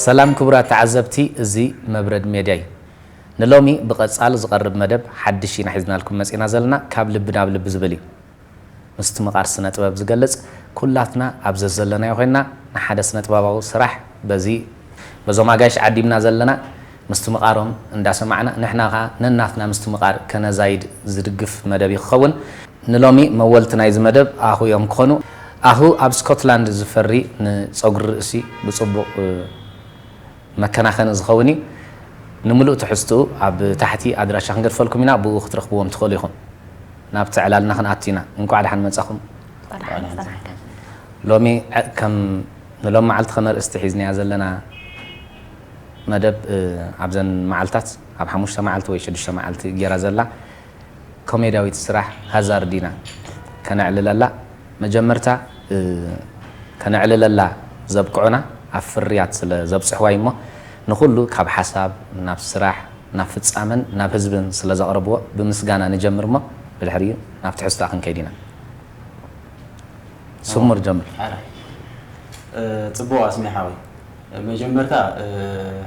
ሰላም ክቡራት ተዓዘብቲ፣ እዚ መብረድ ሜድያ እዩ። ንሎሚ ብቐጻሊ ዝቐርብ መደብ ሓድሽ ኢና ሒዝናልኩም መጺና ዘለና፣ ካብ ልቢ ናብ ልቢ ዝብል እዩ። ምስትምቓር ስነ ጥበብ ዝገልጽ፣ ኩላትና ኣብ ዘዘለናዮ ኮይንና ንሓደ ስነ ጥበባዊ ስራሕ በዚ በዞም ኣጋይሽ ዓዲምና ዘለና ምስትምቓሮም እንዳሰማዕና፣ ንሕና ኸኣ ነናትና ምስትምቓር ከነዛይድ ዝድግፍ መደብ እዩ ክኸውን። ንሎሚ መወልቲ ናይዚ መደብ ኣኹ እዮም ክኾኑ። ኣኹ ኣብ ስኮትላንድ ዝፈሪ ንጸጉሪ ርእሲ ብጽቡቕ፣ እ፣ መከናኸኒ ዝኸውን እዩ። ንምሉእ ትሕዝትኡ ኣብ ታሕቲ ኣድራሻ ክንገድፈልኩም ኢና፣ ብኡ ክትረኽብዎም ትኽእሉ ኢኹም። ናብቲ ዕላልና ክንኣቱ ኢና። እንቋዕ ደሓን መጻኹም። እንቋዕ ደሓን መጻኻ። ሎሚ ዐ-፣ ከም ንሎም መዓልቲ ከም ኣርእስቲ ሒዝናያ ዘለና መደብ፣ እ፣ ኣብዘን መዓልታት ኣብ ሓሙሽተ መዓልቲ ወይ ሽዱሽተ መዓልቲ ገይራ ዘላ ኮሜድያዊት ስራሕ ሃዛርድ ኢና ከነዕልለላ። መጀመርታ፣ እ፣ ከነዕልለላ ዘብቅዑና ኣብ ፍርያት ስለ ዘብጽሕዋ እዩ እሞ፣ ንኹሉ ካብ ሓሳብ ናብ ስራሕ፣ ናብ ፍጻመን ናብ ህዝብን ስለ ዘቕረብዎ ብምስጋና ንጀምር እሞ፣ ብድሕሪኡ ናብ ትሕዝቶኣ ክንከይድ ኢና። ስሙር ጀምር። ሕራይ። እ፣ ጽቡቕ ኣስሜ ሓወይ። መጀመርታ፣ እ፣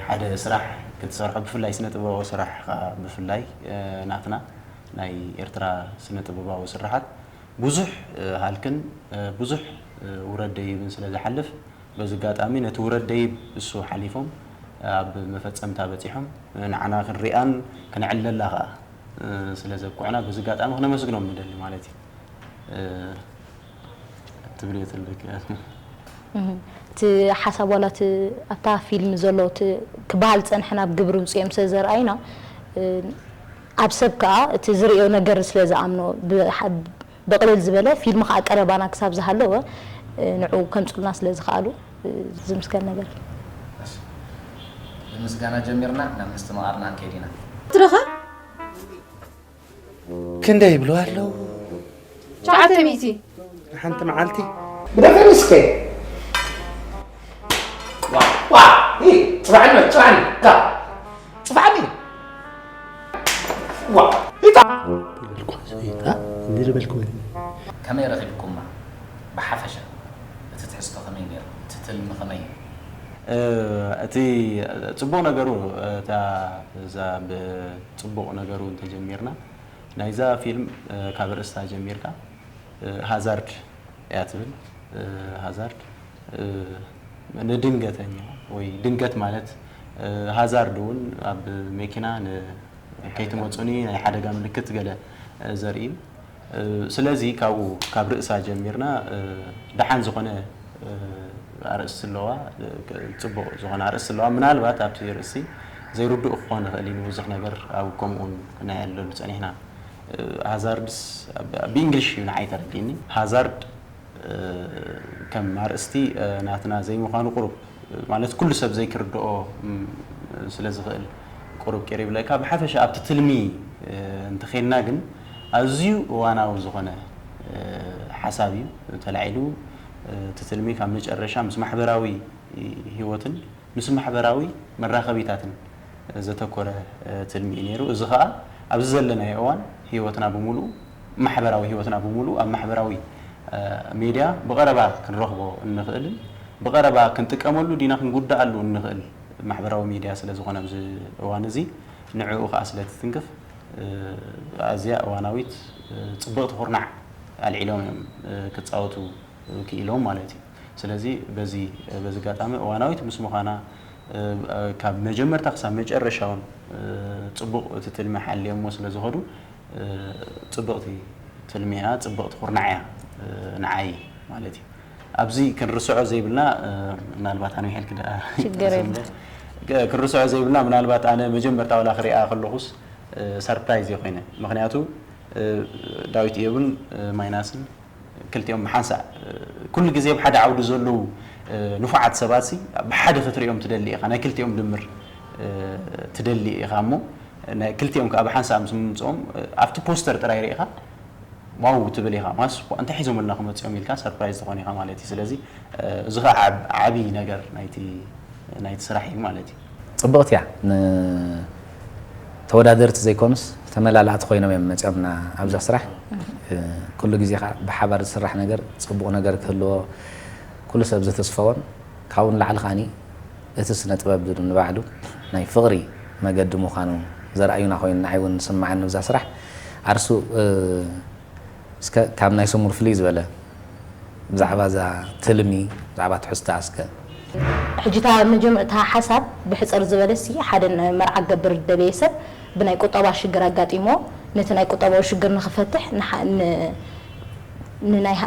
ሓደ ስራሕ ክትሰርሖ፣ ብፍላይ ስነ ጥበባዊ ስራሕ ከኣ ብፍላይ፣ እ፣ ናትና ናይ ኤርትራ ስነ ጥበባዊ ስርሓት ብዙሕ፣ እ፣ ሃልክን፣ እ፣ ብዙሕ፣ እ፣ ውረድ ደይብን ስለ ዝሓልፍ፣ በዚ ኣጋጣሚ ነቲ ውረድ ደይብ እሱ ሓሊፎም፣ እ፣ ኣብ መፈጸምታ በጺሖም፣ እ፣ ንዓና ክንሪኣን ክንዕለላ ከኣ፣ እ፣ ስለ ዘብቅዑና በዚ ኣጋጣሚ ክነመስግኖም ንደሊ ማለት እዩ። እ፣ ትብልዮ ተለኪ። እህ፣ እቲ ሓሳብ ዋላ እቲ ኣብታ ፊልም ዘሎ እቲ ክበሃል ዝጸንሐ ናብ ግብሪ ውጽኦም ስለ ዘርኣዩና፣ እ፣ ኣብ ሰብ ከኣ እቲ ዝርእዮ ነገር ስለ ዝኣምኖ፣ ብሓ-፣ ብቕልል ዝበለ ፊልም ከኣ ቀረባና ክሳብ ዝሃለወ፣ እ፣ ንዕኡ ከምጽኡልና ስለ ዝኸኣሉ፣ እ፣ ዝምስገን ነገር እዩ። እሺ። ብምስጋና ጀሚርና ናብ ምስትምቓርና ክንከይድ ኢና። ትረኸ? ክንደይ ይብሉ ኣለዉ? ትሽዓተ ሚእቲ። ሓንቲ መዓልቲ። ግደፈኒ እስከ። ዋ፣ ዋ፣ ኢ፣ ጽፋዕኒ፣ ጽፋዕኒ፣ ካ። ጽፋዕኒ። ዋ፣ ኢታ። ዝበልኩ፣ እ፣ እንዲህ ዝበልኩ። ከመይ ረኺብኩማ? ብሓፈሻ እቲ ትሕዝቶ ከመይ ነይሩ? እቲ ትልሚ ከመይ? እ፣ እቲ ጽቡቕ ነገሩ፣ እታ፣ እዛ ብጽቡቕ ነገሩ እንተጀሚርና፣ ናይዛ ፊልም፣ እ፣ ካብ ርእስታ ጀሚርካ፣ እ፣ ሃዛርድ እያ ትብል። እ፣ ሃዛርድ፣ እ፣ ንድንገተኛ ወይ ድንገት ማለት፣ እ፣ ሃዛርድ እውን ኣብ መኪና ን-፣ ከይትመጹኒ ናይ ሓደጋ ምልክት ገለ፣ እ፣ ዘርኢ እዩ። እ፣ ስለዚ ካብኡ፣ ካብ ርእሳ ጀሚርና፣ እ፣ ደሓን ዝኾነ፣ እ፣ ኣርእስቲ ኣለዋ፣ እ፣ ጽቡቕ ዝኾነ ኣርእስቲ ኣለዋ። ምናልባት ኣብቲ ርእሲ ዘይርድኡ ክኾን ይኽእል እዩ፣ ንብዙሕ ነገር ኣብ ከምኡውን ክነዕልለሉ ጸኒሕና። እ፣ ሃዛርድስ ብ-፣ ብእንግሊሽ እዩ ንዓይ ተረዲእኒ። ሃዛርድ፣ እ፣ ከም ኣርእስቲ፣ እ፣ ናትና ዘይምዃኑ ቁሩብ፣ ማለት ኩሉ ሰብ ዘይክርድኦ፣ ም፣ ስለ ዝኽእል ቁሩብ ቅር ይብለካ። ብሓፈሻ ኣብቲ ትልሚ፣ እ፣ እንተኼንና ግን ኣዝዩ እዋናዊ ዝኾነ፣ እ፣ ሓሳብ እዩ ተላዒሉ። እ፣ እቲ ትልሚ ካብ መጨረሻ ምስ ማሕበራዊ ህይወትን ምስ ማሕበራዊ መራኸቢታትን ዘተኮረ፣ እ፣ ትልሚ እዩ ነይሩ። እዚ ኸኣ ኣብዚ ዘለናዮ እዋን ህይወትና ብምሉኡ፣ ማሕበራዊ ህይወትና ብምሉኡ ኣብ ማሕበራዊ፣ እ፣ ሜድያ ብቐረባ ክንረኽቦ እንኽእልን ብቐረባ ክንጥቀመሉ ዲና ክንጉዳኣሉ እንኽእል ማሕበራዊ ሜድያ ስለ ዝኾነ ኣብዚ እዋን እዚ ንዕኡ ኸኣ ስለ ትትንክፍ፣ እ፣ ኣዝያ እዋናዊት፣ እ፣ ጽብቕቲ ኩርናዕ ኣልዒሎም እዮም፣ እ፣ ክጻወቱ ክኢሎም ማለት እዩ። ስለዚ በዚ፣ በዚ ኣጋጣሚ እዋናዊት ምስ ምዃና፣ እ፣ ካብ መጀመርታ ክሳብ መጨረሻ እውን፣ እ፣ ጽቡቕ እቲ ትልሚ ሓልዮሞ ስለ ዝኸዱ፣ እ፣ ጽብቕቲ ትልሚ እያ፣ ጽብቕቲ ኩርናዕ እያ፣ እ፣ ንዓይ ማለት እዩ። ኣብዚ ክንርስዖ ዘይብልና፣ እ፣ ምናልባት ኣነ ውሒልክ ደኣ ሽግር የለን። ክ-፣ ክንርስዖ ዘይብልና ምናልባት ኣነ መጀመርታ ዋላ ክሪኣ ከለኹስ፣ እ፣ ሰርፕራይዝ እየ ኮይነ። ምኽንያቱ፣ እ፣ ዳዊት እዮብን፣ እ፣ ማይናስን ክልቲኦም ብሓንሳእ፣ እ፣ ኩሉ ግዜ ኣብ ሓደ ዓውዲ ዘለዉ፣ እ፣ ንፉዓት ሰባትሲ ብሓደ ክትሪኦም ትደሊ ኢኻ። ናይ ክልቲኦም ድምር፣ እ፣ ትደሊ ኢኻ እሞ፣ ናይ ክልቲኦም ከኣ ብሓንሳእ ምስ ምምጽኦም፣ እ፣ ኣብቲ ፖስተር ጥራይ ርኢኻ፣ ዋው ትብል ኢኻ። ማስ፣ እንታይ ሒዞምልና ክመጹ እዮም ኢልካ ሰርፕራይዝ ትኾን ኢኻ ማለት እዩ። ስለዚ፣ እ፣ እዚ ኸኣ ዓብ-፣ ዓቢ ነገር ናይቲ፣ ናይቲ ስራሕ እዩ ማለት እዩ። ጽብቕቲ እያ። ንተወዳደርቲ ዘይኮኑስ ተመላላእቲ ኮይኖም እዮም መጺኦምና ኣብዛ ስራሕ። እ፣ ኩሉ ግዜ ኸኣ ብሓባር ዝስራሕ ነገር ጽቡቕ ነገር ክህልዎ ኩሉ ሰብ ዝተስፈዎን ካብኡ ንላዕሊ ከኣኒ እቲ ስነ ጥበብ ንባዕሉ ናይ ፍቕሪ መገዲ ምዃኑ ዘርኣዩና ኮይኑ ንዓይ እውን ዝስምዓኒ ብዛ ስራሕ። ኣርሱ እስከ ካብ ናይ ስሙር ፍልይ ዝበለ ብዛዕባ እዛ ትልሚ ብዛዕባ ትሕዝታ እስከ። ሕጂ እታ መጀመርታ ሓሳብ ብሕፅር ዝበለ ሲ ሓደ መርዓ ክገብር ዝደለየ ሰብ ብናይ ቁጠባ ሽግር ኣጋጢሞ ነቲ ናይ ቁጠባዊ ሽግር ንክፈትሕ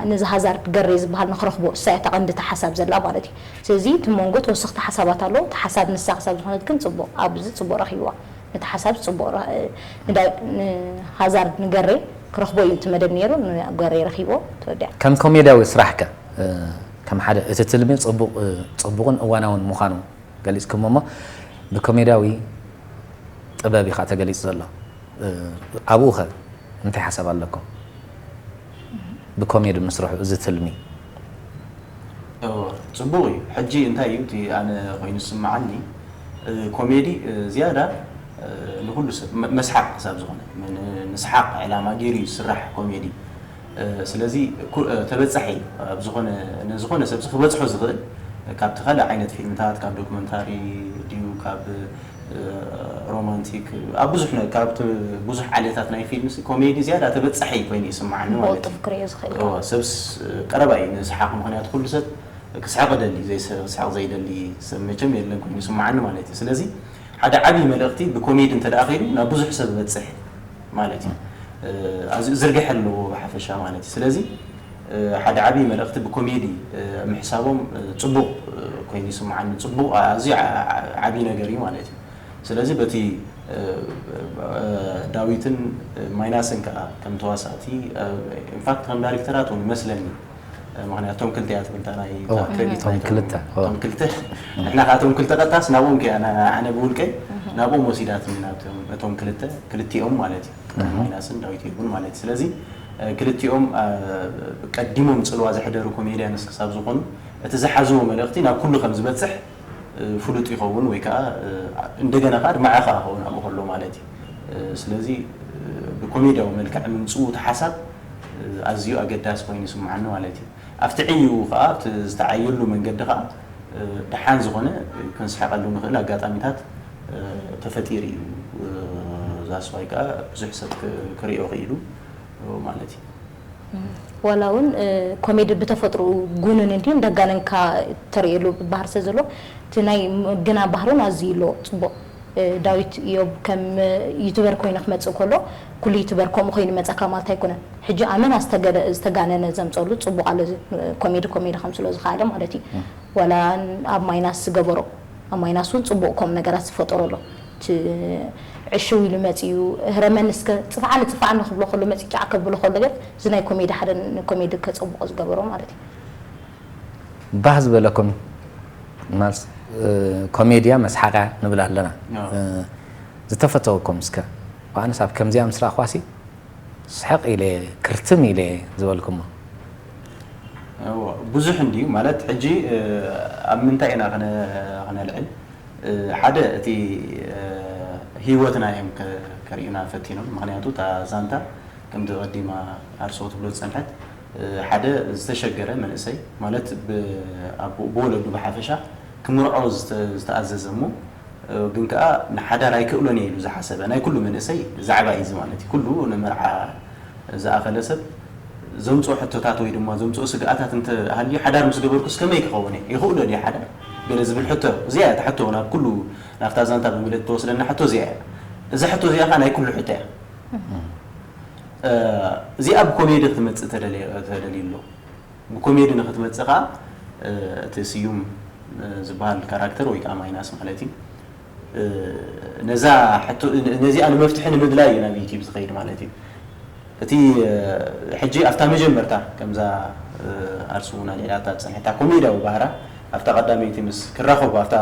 ንዚ ሃዛርድ ገሬ ዝበሃል ንክረኽቦ እሳ እያ ተቐንዲ እታ ሓሳብ ዘላ ማለት እዩ። ስለዚ እቲ መንጎ ተወሰኽቲ ሓሳባት ኣለዉ። እቲ ሓሳብ ንሳ ክሳብ ዝኾነት ግን ፅቡቕ ኣብዚ ፅቡቕ ረኺብዋ። ነቲ ሓሳብ ፅቡቕ ንሃዛርድ ንገሬ ክረኽቦ እዩ እቲ መደብ ነይሩ። ንገሬ ረኺብዎ ተወዲኣ። ከም ኮሜድያዊ ስራሕ ከ ከም ሓደ እቲ ትልሚ ፅቡቕን እዋናውን ምዃኑ ገሊፅኩሞ እሞ ብኮሜድያዊ ጥበብ እዩ ከዓ ተገሊፁ ዘሎ። ኣብኡ ኸ እንታይ ሓሳብ ኣለኩም? ብኮሜዲ ምስርሑ እዚ ትልሚ እወ፣ ፅቡቕ እዩ። ሕጂ እንታይ እዩ እቲ ኣነ ኮይኑ ዝስምዓኒ፣ ኮሜዲ ዝያዳ ንኩሉ ሰብ መስሓቕ ክሳብ ዝኾነ፣ ንስሓቕ ዕላማ ገይሩ እዩ ዝስራሕ ኮሜዲ። ስለዚ ተበፃሒ እዩ ኣብ ዝኾነ ንዝኾነ ሰብ ክበፅሖ ዝኽእል ካብቲ ካልእ ዓይነት ፊልምታት ካብ ዶክመንታሪ ድዩ ካብ ሮማንቲክ ኣብ ብዙሕ ካብቲ ብዙሕ ዓሌታት ናይ ፊልም ኮሜዲ ዝያዳ ተበፃሒ ኮይኑ ይስምዓኒ ማለት እዩ። ክሪኦ ዝኽእል እወ፣ ሰብስ ቀረባ እዩ ንስሓቕ ምክንያቱ ኩሉ ሰብ ክስሕቕ ደሊ ክስሕቕ ዘይደሊ ሰብ መቸም የለን ኮይኑ ይስምዓኒ ማለት እዩ። ስለዚ ሓደ ዓብዪ መልእኽቲ ብኮሜዲ እንተ ደኣ ከይዱ ናብ ብዙሕ ሰብ በፅሕ ማለት እዩ። ኣዝዩ ዝርግሐ ኣለዎ ብሓፈሻ ማለት እዩ። ስለዚ ሓደ ዓብዪ መልእኽቲ ብኮሜዲ ምሕሳቦም ፅቡቕ ኮይኑ ይስምዓኒ። ፅቡቕ ኣዝዩ ዓብዪ ነገር እዩ ማለት እዩ። ስለዚ በቲ ዳዊትን ማይናስን ከዓ ከም ተዋሳእቲ ኢንፋክት ከም ዳይሬክተራት እውን ይመስለኒ ምክንያቱ እቶም ክልተ እያ ትብል እታ ናይ እዋ፣ ክሬዲት እቶም ናይቶም ክልተ፣ እዋ። እቶም ክልተ ንሕና ከዓ እቶም ክልተ ቀጣስ ናብኦም ከያ ኣነ ብውልቀይ ናብኦም ወሲዳትኒ ናብቶም እቶም ክልተ ክልቲኦም ማለት እዩ ማይናስን ዳዊት ይኹን ማለት እዩ ስለዚ ክልቲኦም ቀዲሞም ፅልዋ ዘሕደሩ ኮሜድያንስ ክሳብ ዝኾኑ እቲ ዝሓዝዎ መልእኽቲ ናብ ኩሉ ከም ዝበፅሕ ፍሉጥ ይኸውን ወይ ከዓ እንደገና ከዓ ኣድማዒ ከዓ ክኸውን ኣብኡ ከሎ ማለት እዩ ስለዚ ብኮሜድያዊ መልክዕ ምምፅኡ እቲ ሓሳብ ኣዝዩ ኣገዳሲ ኮይኑ ይስምዓኒ ማለት እዩ ኣብቲ ዕይኡ ከዓ ኣብቲ ዝተዓየሉ መንገዲ ከዓ ደሓን ዝኾነ ክንስሕቀሉ ንኽእል ኣጋጣሚታት ተፈጢሩ እዩ ዛስዋይ ከዓ ብዙሕ ሰብ ክሪኦ ክኢሉ ማለት እዩ ዋላ እውን ኮሜዲ ብተፈጥርኡ ጉኑን እንድዩ እንደጋነንካ ተርእየሉ ባህር ስለ ዘሎ እቲ ናይ ምግና ባህርን ኣዝዩ ኣሎ ፅቡቕ ዳዊት እዮብ ከም ዩቱበር ኮይኑ ክመፅእ ከሎ ኩሉ ዩቱበር ከምኡ ኮይኑ ይመፀካ ማለት ኣይኮነን ሕጂ ኣመና ዝተጋነነ ዘምፀሉ ፅቡቕ ኣሎ ኮሜዲ ኮሜዲ ከም ስለ ዝኸኣለ ማለት እዩ ዋላ ኣብ ማይናስ ዝገበሮ ኣብ ማይናስ እውን ፅቡቕ ከም ነገራት ዝፈጠሮ ኣሎ ዕሽው ኢሉ መፅኡ ህረመኒ እስከ ፅፍዓኒ ፅፍዓኒ ክብሎ ከሎ መፂ ጫዕ ከብሎ ከሎ ግን እዚ ናይ ኮሜዲ ሓደ ንኮሜዲ ከፀብቆ ዝገበሮ ማለት እዩ ባህ ዝበለኩም ማልስ ኮሜድያ መስሓቃ ንብል ኣለና ዝተፈተወኩም እስከ ብኣነስ ኣብ ከምዚኣ ምስ ረኣኽዋሲ ስሕቕ ኢለ ክርትም ኢለ ዝበልኩሞ ብዙሕ እንድዩ ማለት ሕጂ ኣብ ምንታይ ኢና ክነልዕል ሓደ እቲ ህይወትና እዮም ከርእዩና ፈቲኖም ምክንያቱ እታ ዛንታ ከምቲ ቀዲማ ኣርሶ ትብሎ ዝፀንሐት ሓደ ዝተሸገረ መንእሰይ ማለት ብወለዱ ብሓፈሻ ክምርዖ ዝተኣዘዘ እሞ ግን ከዓ ንሓዳር ኣይክእሎን እየ ኢሉ ዝሓሰበ ናይ ኩሉ መንእሰይ ዛዕባ እዩ ማለት እዩ ኩሉ ንመርዓ ዝኣኸለ ሰብ ዘምፅኦ ሕቶታት ወይ ድማ ዘምፅኦ ስግኣታት እንተሃልዩ ሓዳር ምስ ገበርኩስ ከመይ ክኸውን እየ ይኽእሎ ድዩ ሓዳር ገለ ዝብል ሕቶ እዚኣ እያ ትሕቶ ናብ ኩሉ ናብታ ዛንታ ብምልእቲ ተወስደና ሕቶ እዚኣ እያ እዛ ሕቶ እዚኣ ከዓ ናይ ኩሉ ሕቶ እያ እዚኣ ብኮሜዲ ክትመፅእ ተደልዩ ኣሎ ብኮሜዲ ንክትመፅእ ከዓ እቲ ስዩም ዝበሃል ካራክተር ወይ ከዓ ማይናስ ማለት እዩ ነዛ ነዚኣ ንመፍትሒ ንምድላይ እዩ ናብ ዩቲብ ዝኸይድ ማለት እዩ እቲ ሕጂ ኣብታ መጀመርታ ከምዛ ኣርሱ እውን ኣልዒላታ ዝፀንሐታ ኮሜድያዊ ባህራ ኣብታ ቀዳመይቲ ምስ ክራኸቡ ኣብታ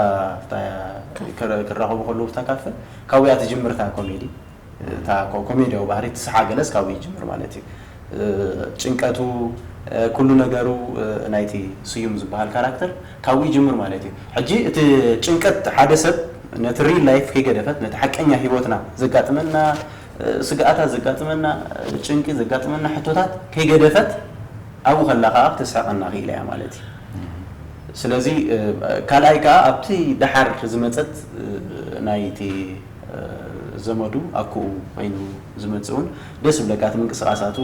ክራኸቡ ከለዉ ኣብታ ካፈ ካብኡ እያ ትጅምር እታ ኮሜዲ እታ ኮሜድያዊ ባህሪ እቲ ሰሓ ገለስ ካብኡ ይጅምር ማለት እዩ ጭንቀቱ ኩሉ ነገሩ ናይቲ ስዩም ዝበሃል ካራክተር ካብኡ ይጅምር ማለት እዩ ሕጂ እቲ ጭንቀት ሓደ ሰብ ነቲ ሪል ላይፍ ከይገደፈት ነቲ ሓቀኛ ህይወትና ዘጋጥመና ስግኣታት ዘጋጥመና ጭንቂ ዘጋጥመና ሕቶታት ከይገደፈት ኣብኡ ከላ ከዓ ክትስሕቀና ክኢላ እያ ማለት እዩ ስለዚ ካልኣይ ከዓ ኣብቲ ደሓር ዝመፀት ናይቲ ዘመዱ ኣኩኡ ኮይኑ ዝመፅእ እውን ደስ ብለካ። እቲ ምንቅስቃሳቱ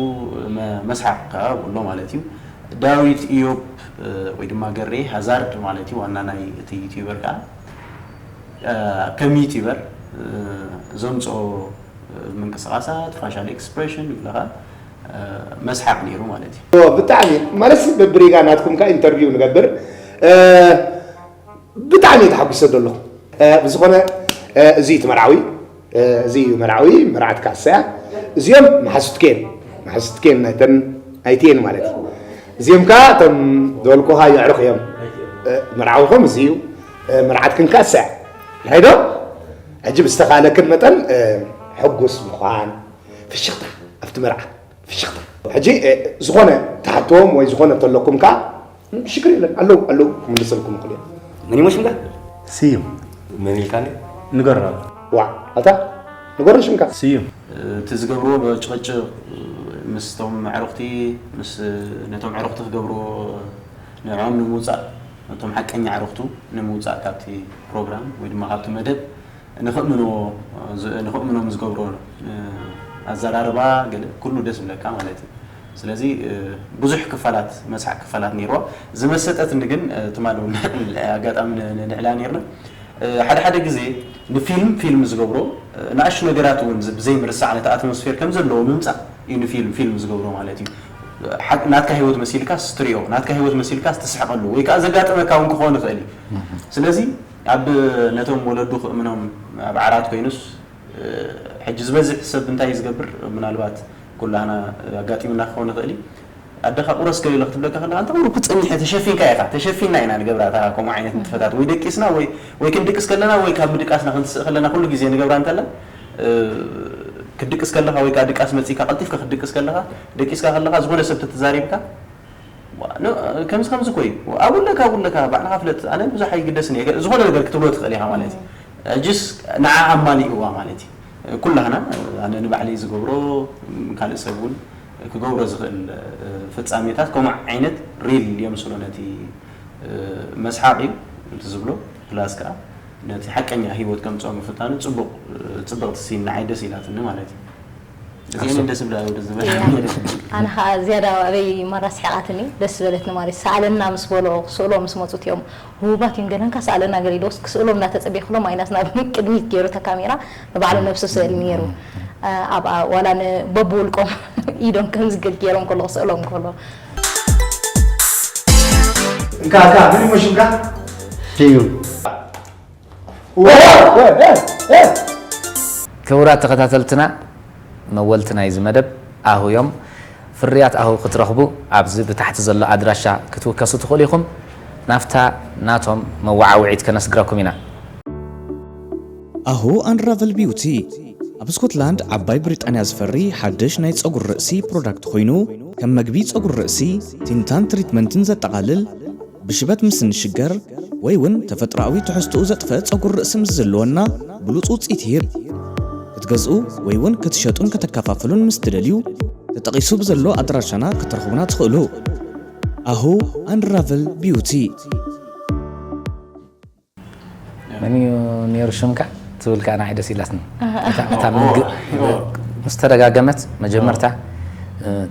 መስሓቅ ከዓ ኣሎ ማለት እዩ። ዳዊት ኢዮብ ወይ ድማ ገሬ ሃዛርድ ማለት እዩ ዋና ናይ እቲ ዩቲዩበር ከዓ ከም ዩቲዩበር ዘምፅኦ ምንቅስቃሳት ፋሻል ኤክስፕሬሽን ይብለካ መስሓቅ ነይሩ ማለት እዩ። ብጣዕሚ ማለት በብሪጋ ናትኩም ከ ኢንተርቪው ንገብር ብጣዕሚ ተሓጒሰ ዘለኹ። ብዝኾነ እዚ እቲ መርዓዊ እዚ እዩ መርዓዊ መርዓት ካሰያ እዚኦም መሓዙትኬን መሓዙትኬን ናይተን ኣይትየን ማለት እዩ። እዚኦም ከ እቶም ዝበልኩኻ የዕሩኽ እዮም። መርዓውኹም እዚ እዩ መርዓትክን ካሰያ ናይ ዶ ሕጂ ብዝተኻለክን መጠን ሕጉስ ምዃን ፍሽኽታ ኣብቲ መርዓ ፍሽኽታ ሕጂ ዝኾነ ትሓትዎም ወይ ዝኾነ ተለኩም ከ ሽግር የለን ኣለዉ ኣለዉ ክምልሰልኩም ይኽእሉ እዮም። መን ይሞ ሽምካ? ስዩም መን ኢልካኒ? ንገሮ ዋ ኣታ ንገሮ ሽምካ? ስዩም እቲ ዝገብርዎ ጭቕጭቕ ምስቶም ኣዕሩኽቲ ምስ ነቶም ኣዕሩኽቲ ክገብርዎ ንዕኦም ንምውፃእ ነቶም ሓቀኛ ኣዕሩኽቱ ንምውፃእ ካብቲ ፕሮግራም ወይ ድማ ካብቲ መደብ ንኽእምንዎ ንኽእምኖም ዝገብሮ ኣዘራርባ ገለ ኩሉ ደስ ብለካ ማለት እዩ። ስለዚ ብዙሕ ክፋላት መስሓቅ ክፋላት ነይርዎ። ዝመሰጠትኒ ግን ትማሊ እውን ኣጋጣሚ ንዕላ ነርና ሓደ ሓደ ግዜ ንፊልም ፊልም ዝገብሮ ንኣሽቱ ነገራት እውን ብዘይምርሳዕ ነቲ ኣትሞስፌር ከም ዘለዎ ምምፃእ እዩ ንፊልም ፊልም ዝገብሮ ማለት እዩ። ናትካ ሂወት መሲልካስ ትሪኦ ናትካ ሂወት መሲልካስ ትስሕቀሉ ወይ ከዓ ዘጋጥመካ እውን ክኸውን ይኽእል እዩ። ስለዚ ኣብ ነቶም ወለዱ ክእምኖም ኣብ ዓራት ኮይኑስ ሕጂ ዝበዝሕ ሰብ እንታይ እዩ ዝገብር ምናልባት ኩላህና ኣጋጢሙና ክኸውን ይኽእል እዩ። ኣደኻ ቁረስ ገሊለ ክትብለካ ከለካ እንተ ቁሩብ ክትጸንሐ ተሸፊንካ ኢኻ ተሸፊንና ኢና ንገብራ እታ ከምኡ ዓይነት ንጥፈታት ወይ ደቂስና ወይ ወይ ክንድቅስ ከለና ወይ ካብ ምድቃስና ክንስእ ከለና ኩሉ ግዜ ንገብራ እንተላ ክትድቅስ ከለኻ ወይ ከዓ ድቃስ መጺካ ቀልጢፍካ ክትድቅስ ከለኻ ደቂስካ ከለኻ ዝኾነ ሰብ ተተዛሪብካ ከምዚ ከምዚ ኮይ ኣብለካ ኣብለካ ባዕልካ ፍለጥ ኣነ ብዙሕ ኣይግደስን እየ ዝኾነ ነገር ክትብሎ ትኽእል ኢኻ ማለት እዩ ሕጅስ ንዓ ኣማሊእዋ ማለት እዩ ኩላህና ኣነ ንባዕለይ ዝገብሮ ካልእ ሰብ እውን ክገብሮ ዝኽእል ፍጻሜታት ከምኡ ዓይነት ሪል የምስሎ ነቲ መስሓቕ እዩ እቲ ዝብሎ ፕላስ ከዓ ነቲ ሓቀኛ ህይወት ከምፅኦ ምፍታኑ ፅቡቕ ፅብቕቲ ሲን ንዓይ ደስ ኢላትኒ ማለት እዩ እዚአን ደስ ብላ ወደ ዝበል ኣነ ከዓ ዝያዳ ኣበይ ማራ ስሒቓትኒ ደስ ዝበለትኒ ማለት ሰኣለና ምስ በሎ ክስእሎ ምስ መፁት እዮም ህቡባት እዮም ገለንካ ሰኣለና ገለ ኢለውስ ክስእሎም እንዳተፀበየ ክሎም ኣይናስ ናብ ቅድሚት ገይሩ እተ ካሜራ ንባዕሉ ነብሱ ስእል ነይሩ ኣብኣ ዋላ ንበብውልቆም ኢዶም ከምዚ ገይሮም ከሎ ክስእሎም ከሎ እንካ እንካ መን ይሞ ሽምካ? ስዩም ክቡራት ተኸታተልትና መወልቲ ናይዚ መደብ ኣሁ እዮም። ፍርያት ኣሁ ክትረኽቡ ኣብዚ ብታሕቲ ዘሎ ኣድራሻ ክትውከሱ ትኽእሉ ኢኹም። ናብታ ናቶም መወዓውዒት ከነስግረኩም ኢና። ኣሁ ኣንራቨል ቢውቲ ኣብ ስኮትላንድ ዓባይ ብሪጣንያ ዝፈሪ ሓድሽ ናይ ጸጉሪ ርእሲ ፕሮዳክት ኮይኑ ከም መግቢ ጸጉሪ ርእሲ፣ ቲንታን ትሪትመንትን ዘጠቓልል ብሽበት ምስ እንሽገር ወይ እውን ተፈጥሮኣዊ ትሕዝትኡ ዘጥፍአ ጸጉሪ ርእሲ ምስ ዝህልወና ብሉጽ ውጽኢት ይህብ። ክትገዝኡ ወይ እውን ክትሸጡን ከተከፋፍሉን ምስ ትደልዩ ተጠቒሱ ብዘሎ ኣድራሻና ክትረኽቡና ትኽእሉ። ኣሁ ኣንራቨል ቢዩቲ። መን እዩ ነይሩ ሽምካ ትብል ከዓ ንዓይ ደስ ኢላትኒ። እታ እታ ምግብ ምስ ተደጋገመት መጀመርታ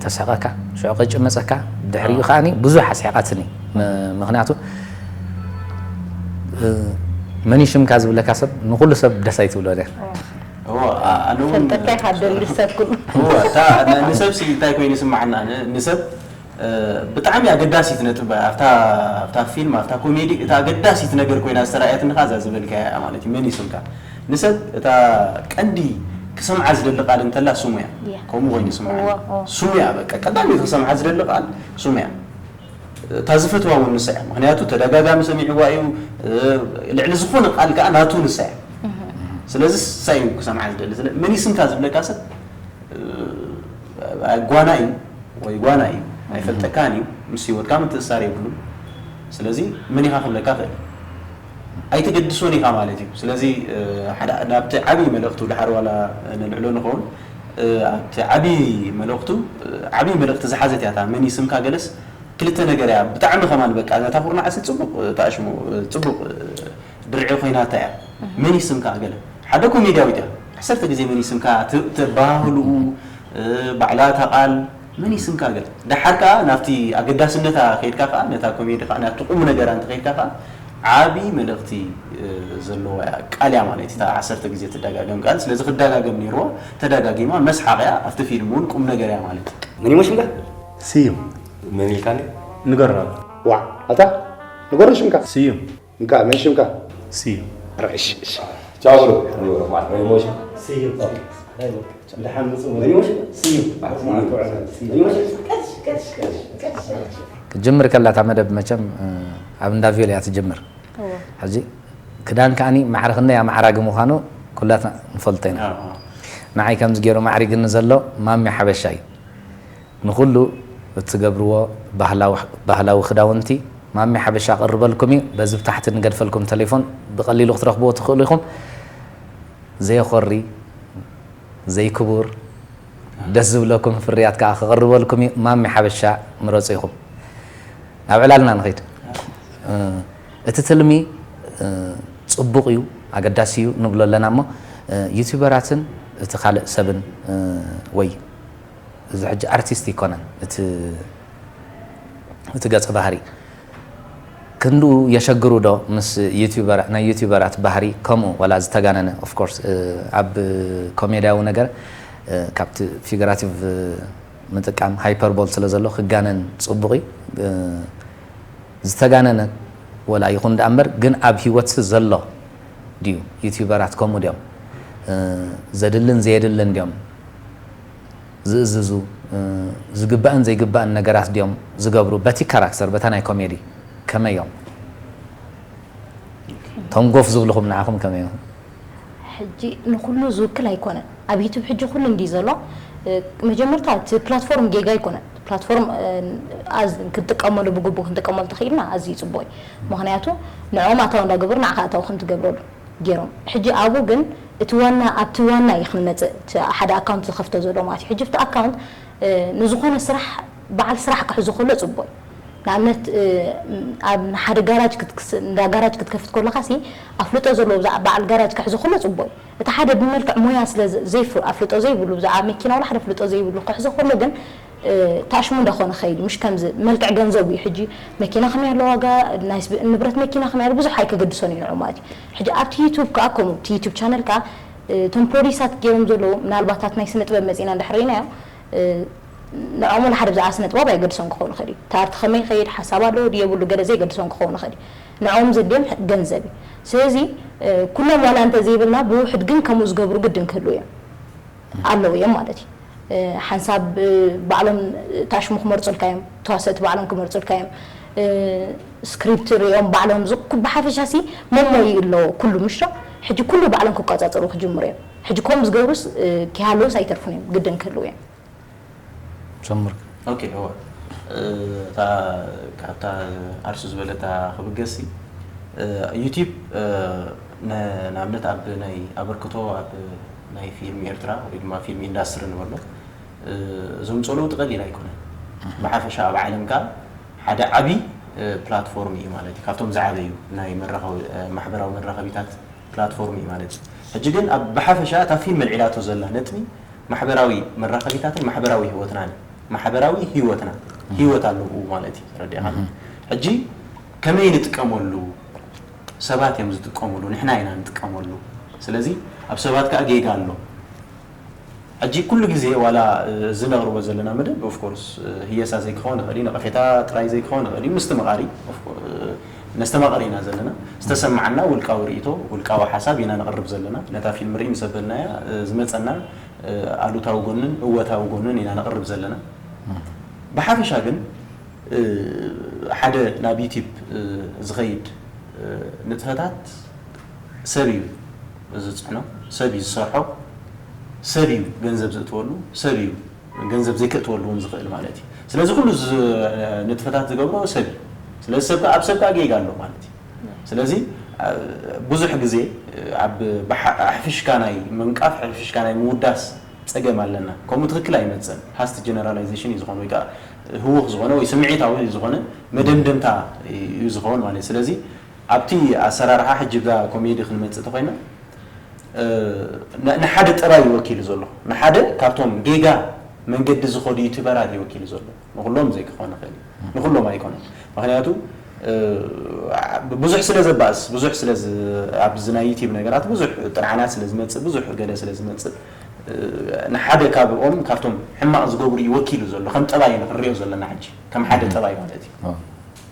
ተስሕቐካ ሽዑ ቀጭ መፀካ ድሕሪኡ ከዓ ብዙሕ ኣስሒቓትኒ። ምክንያቱ መን እዩ ሽምካ ዝብለካ ሰብ ንኩሉ ሰብ ደስ ኣይትብሎ። ፈልጠካ ኢካ ደሊ ሰብ ኩሉ። ንሰብ ሲ እንታይ ኮይኑ ይስማዓና ንሰብ ብጣዕሚ ኣገዳሲት ነጥብ ኣብታ ኣብታ ፊልም ኣብታ ኮሜዲ እታ ኣገዳሲት ነገር ኮይና ዝተራእየትኒ ከኣ እዛ ዝበልካያ እያ ማለት እዩ መን እዩ ስምካ ንሰብ እታ ቀንዲ ክሰምዓ ዝደሊ ቃል እንተላ ስሙ እያ ከምኡ ኮይኑ ይስምዓ ስሙ እያ በቃ ቀዳሚት ክሰምዓ ዝደሊ ቃል ስሙ እያ እታ ዝፈትዋ እውን ንሳ እያ ምክንያቱ ተደጋጋሚ ሰሚዕዋ እዩ ልዕሊ ዝኾነ ቃል ከኣ ናቱ ንሳ እያ ስለዚ ንሳ እዩ ክሰምዓ ዝደሊ መን እዩ ስምካ ዝብለካ ሰብ ጓናይ ወይ ጓናይ ኣይፈልጠካን እዩ ምስ ህይወትካ ምትእሳር የብሉን ስለዚ መን ኢኻ ክብለካ ክእል ኣይትገድሶን ኢኻ ማለት እዩ ስለዚ ናብቲ ዓብዪ መልእኽቱ ድሓር ዋላ ንልዕሎ ንኸውን ኣብቲ ዓብዪ መልእኽቱ ዓብዪ መልእኽቲ ዝሓዘት እያ እታ መን ይስምካ ገለስ ክልተ ነገር እያ ብጣዕሚ ከማን በቃ እዛ ኩርናዕሲ ጽቡቕ ታሽሙ ጽቡቕ ድርዒ ኮይናታ እያ። መን ይስምካ ገለ ሓደ ኮሜድያዊት እያ። ዓሰርተ ግዜ መን ይስምካ ተ- ተባህልኡ ባዕላ እታ ቃል መን ይስምካ ገለ ደሓር ከኣ ናብቲ ኣገዳስነታ ከይድካ ከኣ ነታ ኮሜዲ ከኣ ናብቲ ቁም ነገራ እንተኸይድካ ከኣ ዓቢ መልእኽቲ ዘለዋ እያ ቃል እያ ማለት እታ ዓሰርተ ግዜ ትደጋገም ቃል ስለዚ ክደጋገም ነይርዋ ተደጋጊማ መስሓቕ እያ ኣብቲ ፊልም እውን ቁም ነገር እያ ማለት እዩ። ምን ይሞሽምካ ስዩም ምን ኢልካኒ ንገራ ዋ ኣታ ንገሩ ሽምካ ስዩም እንካ መን ሽምካ ስዩም እሺ እሺ ቻው ብሎ ንገሩ ማለት ምን ይሞሽም ስዩም ምን ይሞሽም ስዩም ምን ይሞሽም ክትጅምር ከላ እታ መደብ መቸም ኣብ እንዳ ቪዮል እያ ትጅምር። ሕዚ ክዳን ከዓኒ ማዕረ ክንደይ ኣማዕራጊ ምዃኑ ኩላትና ንፈልጦ ኢና። ንዓይ ከምዚ ገይሩ ማዕሪግኒ ዘሎ ማሚ ሓበሻ እዩ። ንኹሉ እትገብርዎ ባህላዊ ክዳውንቲ ማሚ ሓበሻ ክቕርበልኩም እዩ። በዚ ብታሕቲ ንገድፈልኩም ቴሌፎን ብቐሊሉ ክትረኽብዎ ትኽእሉ ኢኹም። ዘየኾሪ ዘይክቡር ደስ ዝብለኩም ፍርያት ከዓ ክቕርበልኩም እዩ። ማሚ ሓበሻ ምረፁ ኢኹም። ናብ ዕላልና ንኸይድ። እቲ ትልሚ ፅቡቕ እዩ፣ ኣገዳሲ እዩ ንብሎ ኣለና እሞ ዩቲዩበራትን እቲ ካልእ ሰብን ወይ እዚ ሕጂ ኣርቲስት ይኮነን እቲ ገፀ ባህሪ ክንድኡ የሸግሩ ዶ ምስ ናይ ዩቲዩበራት ባህሪ ከምኡ ወላ ዝተጋነነ of course ኣብ ኮሜድያዊ ነገር ካብቲ ፊገራቲቭ ምጥቃም ሃይፐርቦል ስለ ዘሎ ክጋነን ፅቡቕ እዩ። ዝተጋነነ ወላ ይኹን ደኣ እምበር ግን ኣብ ሂወትሲ ዘሎ ድዩ? ዩቲዩበራት ከምኡ ድዮም? ዘድልን ዘየድልን ድዮም ዝእዝዙ? ዝግባእን ዘይግባእን ነገራት ድዮም ዝገብሩ? በቲ ካራክተር በታ ናይ ኮሜዲ ከመይ እዮም? ቶም ጎፍ ዝብልኹም ንዓኹም ከመይ እዮም? ሕጂ ንኩሉ ዝውክል ኣይኮነን። ኣብ ዩቱብ ሕጂ ኩሉ እንዲ ዘሎ መጀመርታ እቲ ፕላትፎርም ጌጋ ኣይኮነን። ፕላትፎርም ክትጥቀመሉ ብግቡ ክንጥቀመሉ ተኽኢልና ኣዝዩ ፅቡቅ እዩ። ምክንያቱ ንዕኦም ኣታዊ እንዳገበሩ ንዓኻ ኣታዊ ከም ትገብረሉ ገይሮም። ሕጂ ኣብኡ ግን እቲ ዋና ኣብቲ ዋና እዩ ክንመፅእ እቲ ሓደ ኣካውንት ዝኸፍቶ ዘሎ ማለት እዩ። ሕጂ ኣብቲ ኣካውንት ንዝኾነ ስራሕ በዓል ስራሕ ክሕዞ ከሎ ፅቡቅ እዩ። ንኣብነት ኣብ ሓደ ጋራጅ እንዳ ጋራጅ ክትከፍት ከለካ ሲ ኣፍልጦ ዘለዎ ብዛዕባ በዓል ጋራጅ ክሕዞ ከሎ ፅቡቅ እዩ። እቲ ሓደ ብመልክዕ ሞያ ስለ ዘይፍ ኣፍልጦ ዘይብሉ ብዛዕባ መኪና ወላ ሓደ ኣፍልጦ ዘይብሉ ክሕዞ ከሎ ግን ታሽሙ እንዳኾነ ኸይድ ምሽ ከምዚ መልክዕ ገንዘብ እዩ። ሕጂ መኪና ከመይ ኣሎ ዋጋ ናይ ንብረት መኪና ከመይ ኣሎ ብዙሕ ኣይከገድሶን እዩ ንዑ ማለት እዩ። ሕጂ ኣብቲ ዩቱብ ከዓ ከምኡ እቲ ዩቱብ ቻነል ከዓ እቶም ፕሮዲሳት ገይሮም ዘለዉ ምናልባታት ናይ ስነ ጥበብ መፂና እንድሕር ርኢናዮ ንዕኦም ወላ ሓደ ብዛዕባ ስነ ጥበብ ኣይገድሶም ክኸውን ይኽእል እዩ። ታርቲ ከመይ ይኸይድ ሓሳብ ኣለዎ ድየብሉ ገለ ዘይገድሶም ክኸውን ይኽእል እዩ። ንዕኦም ዘድልዮም ገንዘብ እዩ። ስለዚ ኩሎም ዋላ እንተ ዘይብልና ብውሕድ ግን ከምኡ ዝገብሩ ግድን ክህልዉ እዮም ኣለዉ እዮም ማለት እዩ። ሓንሳብ ባዕሎም ታሽሙ ክመርፁልካ እዮም፣ ተዋሰእቲ ባዕሎም ክመርፁልካ እዮም። ስክሪፕት ሪኦም ባዕሎም ብሓፈሻ ሲ መሞይ ኣለዎ ኩሉ ምሽ ሕጂ ኩሉ ባዕሎም ክቆፃፀሩ ክጅምሩ እዮም። ሕጂ ከምኡ ዝገብሩስ ክሃለውስ ኣይተርፉን እዮም ግድን ክህልዉ እዮም። ጀምር ኦኬ እወ እታ ካብታ ኣርሱ ዝበለታ ክብገሲ ዩቲብ ንኣብነት ኣብ ናይ ኣበርክቶ ኣብ ናይ ፊልም ኤርትራ ወይ ድማ ፊልም ኢንዳስትሪ ንበሎ ዘምፅኦ ለውጢ ቀሊል ኣይኮነን። ብሓፈሻ ኣብ ዓለም ከዓ ሓደ ዓብዪ ፕላትፎርም እዩ ማለት እዩ። ካብቶም ዝዓበዩ ናይ ማሕበራዊ መራኸቢታት ፕላትፎርም እዩ ማለት እዩ። ሕጂ ግን ኣብ ብሓፈሻ እታ ፊልም ኣልዒላቶ ዘላ ነጥቢ ማሕበራዊ መራኸቢታትን ማሕበራዊ ህይወትናን እዩ። ማሕበራዊ ህይወትና ህይወት ኣለዎ ማለት እዩ። ተረዲእካ? ሕጂ ከመይ ንጥቀመሉ? ሰባት እዮም ዝጥቀምሉ፣ ንሕና ኢና ንጥቀመሉ። ስለዚ ኣብ ሰባት ከዓ ጌጋ ኣሎ። ሕጂ ኩሉ ግዜ ዋላ እዚ ነቕርቦ ዘለና መደብ of course ህየሳ ዘይክኸውን ይኽእል እዩ፣ ነቐፌታ ጥራይ ዘይክኸውን ይኽእል እዩ። ምስትምቓር እዩ። ነስተማቕር ኢና ዘለና። ዝተሰማዓና ውልቃዊ ርእይቶ፣ ውልቃዊ ሓሳብ ኢና ነቕርብ ዘለና። ነታ ፊልም ርኢ ምስ ኣበልናያ ዝመፀና ኣሉታዊ ጎንን እወታዊ ጎንን ኢና ነቕርብ ዘለና። ብሓፈሻ ግን ሓደ ናብ ዩቲብ ዝኸይድ ንጥፈታት ሰብ እዩ ዝፅዕኖ፣ ሰብ እዩ ዝሰርሖ፣ ሰብ እዩ ገንዘብ ዝእትወሉ፣ ሰብ እዩ ገንዘብ ዘይከእትወሉ እውን ዝኽእል ማለት እዩ። ስለዚ ኩሉ ንጥፈታት ዝገብሮ ሰብ እዩ። ስለዚ ሰብ ኣብ ሰብ ከዓ ጌጋ ኣሎ ማለት እዩ። ስለዚ ብዙሕ ግዜ ኣብ ኣሕፍሽካ ናይ ምንቃፍ ኣሕፍሽካ ናይ ምውዳስ ጸገም ኣለና። ከምኡ ትኽክል ኣይመጽእን። ሃስት ጀነራላይዜሽን እዩ ዝኾን፣ ወይ ከዓ ህውኽ ዝኾነ ወይ ስምዒታዊ ዝኾነ መደምደምታ እዩ ዝኾን ማለት እዩ። ስለዚ ኣብቲ ኣሰራርሓ ሕጂ ብዛ ኮሜዲ ክንመጽእ ተኾይና፣ እ፣ ን-፣ ንሓደ ጠባይ እዩ ወኪሉ ዘሎ። ንሓደ ካብቶም ጌጋ መንገዲ ዝኾዱ ዩቱበራት እዩ ወኪሉ ዘሎ። ንኹሎም ዘይክኾን ይኽእል እዩ። ንኹሎም ኣይኮነን። ምኽንያቱ፣ እ፣ ብዙሕ ስለ ዘባእስ፣ ብዙሕ ስለ ዝ-፣ ኣብዚ ናይ ዩቲብ ነገራት ብዙሕ ጥርዓናት ስለ ዝመጽእ፣ ብዙሕ ገለ ስለ ዝመጽእ፣ እ፣ ንሓደ ካብኦም፣ ካብቶም ሕማቕ ዝገብሩ እዩ ወኪሉ ዘሎ። ከም ጠባይ ኢና ክንሪኦ ዘለና ሕጂ። ከም ሓደ ጠባይ ማለት እዩ።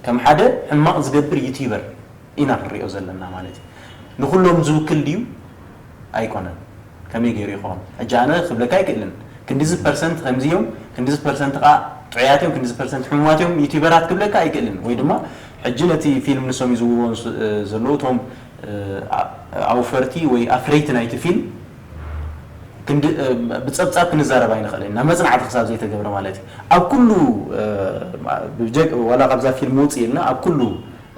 ከም ሓደ ሕማቕ ዝገብር ዩቲበር ኢና ክንሪኦ ዘለና ማለት እዩ። ንኹሎም ዝውክል ድዩ? ኣይኮነን። ከመይ ገይሩ ይኸውን? ሕጂ ኣነ ክብለካ ኣይክእልን። ክንዲዚ ፐርሰንት ከምዚ እዮም፣ ክንዲዚ ፐርሰንት ኸዓ ጥዑያት እዮም፣ ክንዲዚ ፐርሰንት ሕሙማት እዮም ዩቲበራት ክብለካ ኣይክእልን። ወይ ድማ ሕጂ ነቲ ፊልም ንሶም ይዝውርዎ ስ-፣ ዘለዉ እቶም፣ እ፣ ኣ-፣ ኣውፈርቲ ወይ ኣፍረይቲ ናይቲ ፊልም ክንዲ-፣ እ፣ ብጸብጻብ ክንዛረብ ኣይንኽእልን ኢና፣ መጽናዕቲ ክሳብ ዘይተገብረ ማለት እዩ። ኣብ ኩሉ፣ እ፣ ብጀ-፣ ዋላ ካብዛ ፊልም ውጽእ ኢልና ኣብ ኩሉ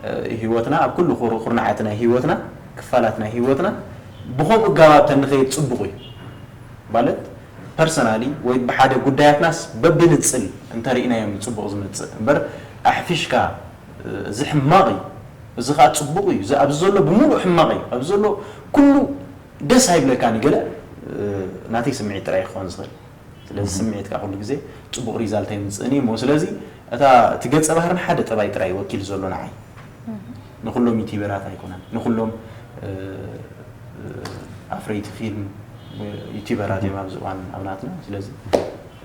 እ፣ ህይወትና፣ ኣብ ኩሉ ኩር-፣ ኩርናዓት ናይ ህይወትና፣ ክፋላት ናይ ህይወትና ብኸምኡ ኣገባብ ተንኸይድ ጽቡቕ እዩ። ማለት ፐርሰናሊ ወይ ብሓደ ጉዳያትናስ በብንጽል እንተርኢናዮም እዩ ጽቡቕ ዝመጽእ። እምበር ኣሕፊሽካ፣ እ፣ እዚ ሕማቕ እዩ፣ እዚ ኸኣ ጽቡቕ እዩ፣ እዚ ኣብዚ ዘሎ ብምሉእ ሕማቕ እዩ፣ ኣብዚ ዘሎ ኩሉ ደስ ኣይብለካን እዩ ገለ፣ እ፣ ናተይ ስምዒት ጥራይ ክኸውን ዝኽእል። ስለዚ ስምዒትካ ኩሉ ግዜ ጽቡቕ ሪዛልት ኣይምጽእን እዩ እሞ፣ ስለዚ እታ እቲ ገጸ ባህርን ሓደ ጠባይ ጥራይ ወኪል ዘሎ ንዓይ። ንኹሎም ዩቲበራት ኣይኮነን፣ ንኹሎም፣ እ፣ እ፣ ኣፍረይቲ ፊልም ዩቲበራት እዮም ኣብዚ እዋን ኣብ ናትና። ስለዚ፣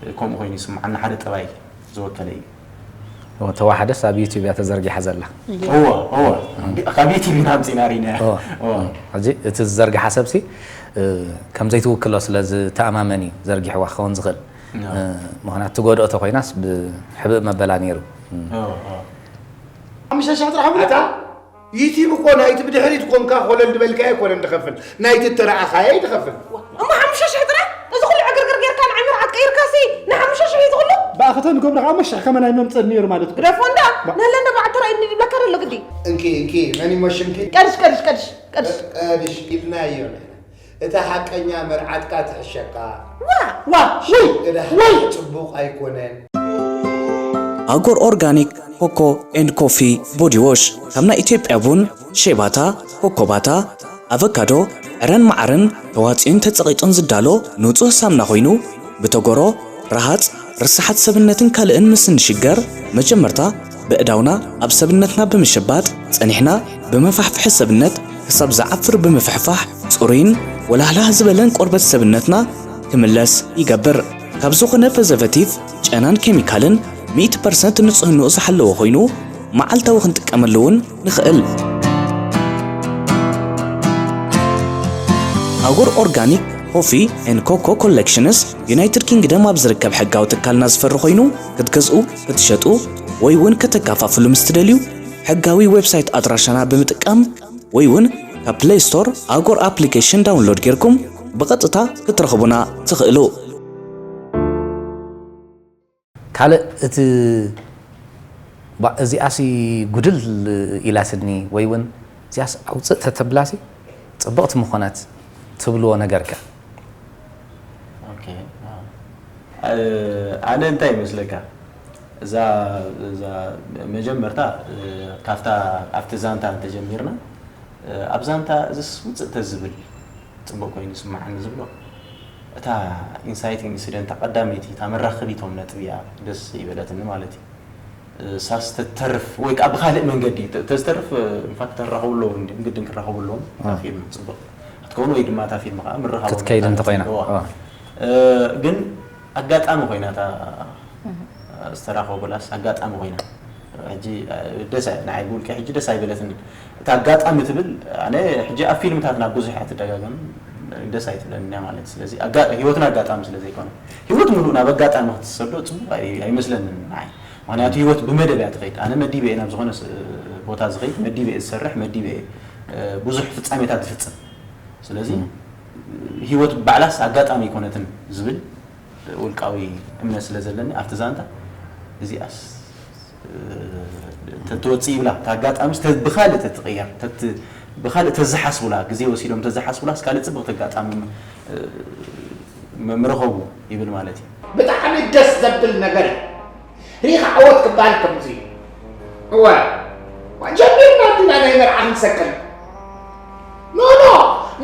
እ፣ ከምኡ ኮይኑ ይስምዓኒ፣ ሓደ ጠባይ ዝወከለ እዩ። እወ፣ ተዋሓደስ ኣብ ዩቲብ እያ ተዘርጊሓ ዘላ። እወ፣ እወ። ካብ ዩቲብ ኢና ኣምጺእና ርኢናያ። እወ። እወ። ሕጂ እቲ ዝዘርግሓ ሰብሲ፣ እ፣ ከም ዘይትውክሎ ስለ ዝተኣማመን እዩ ዘርጊሕዋ ክኸውን ዝኽእል። እወ። እ፣ ምኽንያቱ ትጎድኦ ተኾይናስ ብሕብእ መበላ ነይሩ። እወ፣ እወ። ሓሙሽተ ሽሕ ጥራሕ እታ ዩቲብ እኮ ናይቲ ብድሕሪት ኮንካ ኮለል ዝበልካዮ ኣይኮነን ድኸፍል፣ ናይቲ እተረኣኻዮ እዩ ድኸፍል። እሞ ሓሙሽተ ሽሕ ጥራሕ? እዚ ኩሉ ዕግርግር ጌርካ ንዓይ መርዓት ቀይርካሲ ንሓሙሽተ ሽሕ እዩ ዝኹሉ? ብኣኸተ ንገብሮ ከዓ እሞ ሽሕ ከመን ኣይመምፅእን ነይሩ ማለት እዩ። ግደፎ እንዳ፣ ባ- ነለ እንዳ በዓል ተራእዩኒ ይብለካ ዘሎ ግዲ። እንኪ፣ እንኪ፣ መን ይሞ ሽምኪ? ቀድሽ፣ ቀድሽ፣ ቀድሽ፣ ቀድሽ። ቀድሽ ኢልናዮ ንሕና። እታ ሓቀኛ መርዓትካ ትሕሸካ። ዋ! ዋ! ወይ! እዳ ወይ! ጽቡቕ ኣይኮነን። ኣጎር ኦርጋኒክ ኮኮ ኤንድ ኮፊ ቦዲ ዎሽ፣ ካብ ናይ ኢትዮጵያ ቡን፣ ሼባታ፣ ኮኮባታ፣ ኣቨካዶ፣ ዕረን መዓርን ተዋጽኡን ተጸቒጡን ዝዳሎ ንጹህ ሳምና ኮይኑ፣ ብተጎሮ፣ ረሃጽ፣ ርሳሓት ሰብነትን ካልእን ምስ እንሽገር፣ መጀመርታ በእዳውና ኣብ ሰብነትና ብምሽባጥ፣ ጸኒሕና ብመፋሕፍሒ ሰብነት ክሳብ ዝዓፍር ብምፍሕፋሕ፣ ጽሩይን ወላህላህ ዝበለን ቆርበት ሰብነትና ክምለስ ይገብር። ካብ ዝኾነ ፕሪዘርቬቲቭ፣ ጨናን ኬሚካልን ሚእቲ ፐርሰንት ንጽህንኡ ዝሓለወ ኮይኑ፣ መዓልታዊ ክንጥቀመሉ እውን ንኽእል። ኣጎር ኦርጋኒክ ኮፊ ኤንድ ኮኮ ኮሌክሽንስ፣ ዩናይትድ ኪንግደም ኣብ ዝርከብ ሕጋዊ ትካልና ዝፈሪ ኮይኑ፣ ክትገዝኡ፣ ክትሸጡ ወይ እውን ከተከፋፍሉ ምስ ትደልዩ፣ ሕጋዊ ዌብሳይት ኣድራሻና ብምጥቃም ወይ እውን ካብ ፕሌይ ስቶር ኣጎር ኣፕሊኬሽን ዳውንሎድ ጌርኩም ብቐጥታ ክትረኽቡና ትኽእሉ። ካልእ እቲ ባ-፣ እዚኣሲ ጉድል ኢላትኒ ወይ እውን እዚኣስ ኣውፅእ ተተብላሲ ፅብቕቲ ምኾነት ትብልዎ ነገርከ? ኦኬ፣ ኣዎ። እ፣ ኣነ እንታይ ይመስለካ? እዛ፣ እዛ መጀመርታ፣ እ፣ ካብታ፣ ኣብቲ ዛንታ እንተጀሚርና፣ እ፣ ኣብ ዛንታ እዝስ ውፅእ ተዝብል ፅቡቅ ኮይኑ ይስምዓኒ ዝብሎ፣ እታ ኢንሳይቲንግ ኢንሲደንት ቀዳመይቲ፣ እታ መራኸቢቶም ነጥቢ እያ ደስ ይበለትኒ ማለት እዩ። እ፣ ሳስ ተተርፍ ወይ ከዓ ብኻልእ መንገዲ ተ-፣ ተዝተርፍ፣ እ፣ ኢንፋክት ተራኸቡ ኣለዎም፣ ግድን ክራኸቡ ኣለዎም። እታ ፊልም ፅቡቅ ክትከውን ወይ ድማ እታ ፊልም ከዓ ምርኻቦም ክትከይድ እንተኾይና። እዋ። እ፣ ግን ኣጋጣሚ ኮይና እታ ዝተራኸቡላስ ኣጋጣሚ ኮይና። ሕጂ፣ እ፣ ደስ ኣይ-፣ ንዓይ ብውልቂ ሕጂ ደስ ኣይበለትኒ። እታ ኣጋጣሚ ትብል፣ ኣነ ሕጂ ኣብ ፊልምታትና ብዙሕ እያ ትደጋገም፣ ደስ ኣይትብለኒ እያ ማለት። ስለዚ ኣጋ-፣ ህይወትና ኣጋጣሚ ስለ ዘይኮነ፣ ህይወት ምሉእ ናብ ኣጋጣሚ ክትሰዶ ጽቡቕ ኣይ-፣ ኣይመስለንን ንዓይ። ምኽንያቱ ህይወት ብመደብ እያ ትኸይድ። ኣነ መዲበ እየ ናብ ዝኾነ ስ-፣ ቦታ ዝኸይድ፣ መዲበ እየ ዝሰርሕ፣ መዲበ እየ፣ እ፣ ብዙሕ ፍጻሜታት ዝፍጽም። ስለዚ ህይወት ባዕላስ ኣጋጣሚ ኣይኮነትን ዝብል ውልቃዊ እምነት ስለ ዘለኒ፣ ኣብቲ ዛንታ እዚኣስ፣ እ፣ ተትወጽእ ይብላ፣ እታ ኣጋጣሚስ ተ-፣ ብኻልእ ተትቕየር፣ ተት-፣ ብኻልእ ተዝሓስቡላ፣ ግዜ ወሲዶም ተዝሓስቡላስ ካልእ ጽብቕቲ ኣጋጣሚ፣ እ፣ ምረኸቡ ይብል ማለት እዩ። ብጣዕሚ ደስ ዘብል ነገር እዩ። ሪኻ ዓወት ክበሃል ከምዚ እዩ። እወ ጀሚርና እንዲና ናይ መርዓ ክንሰቅል ኖ ኖ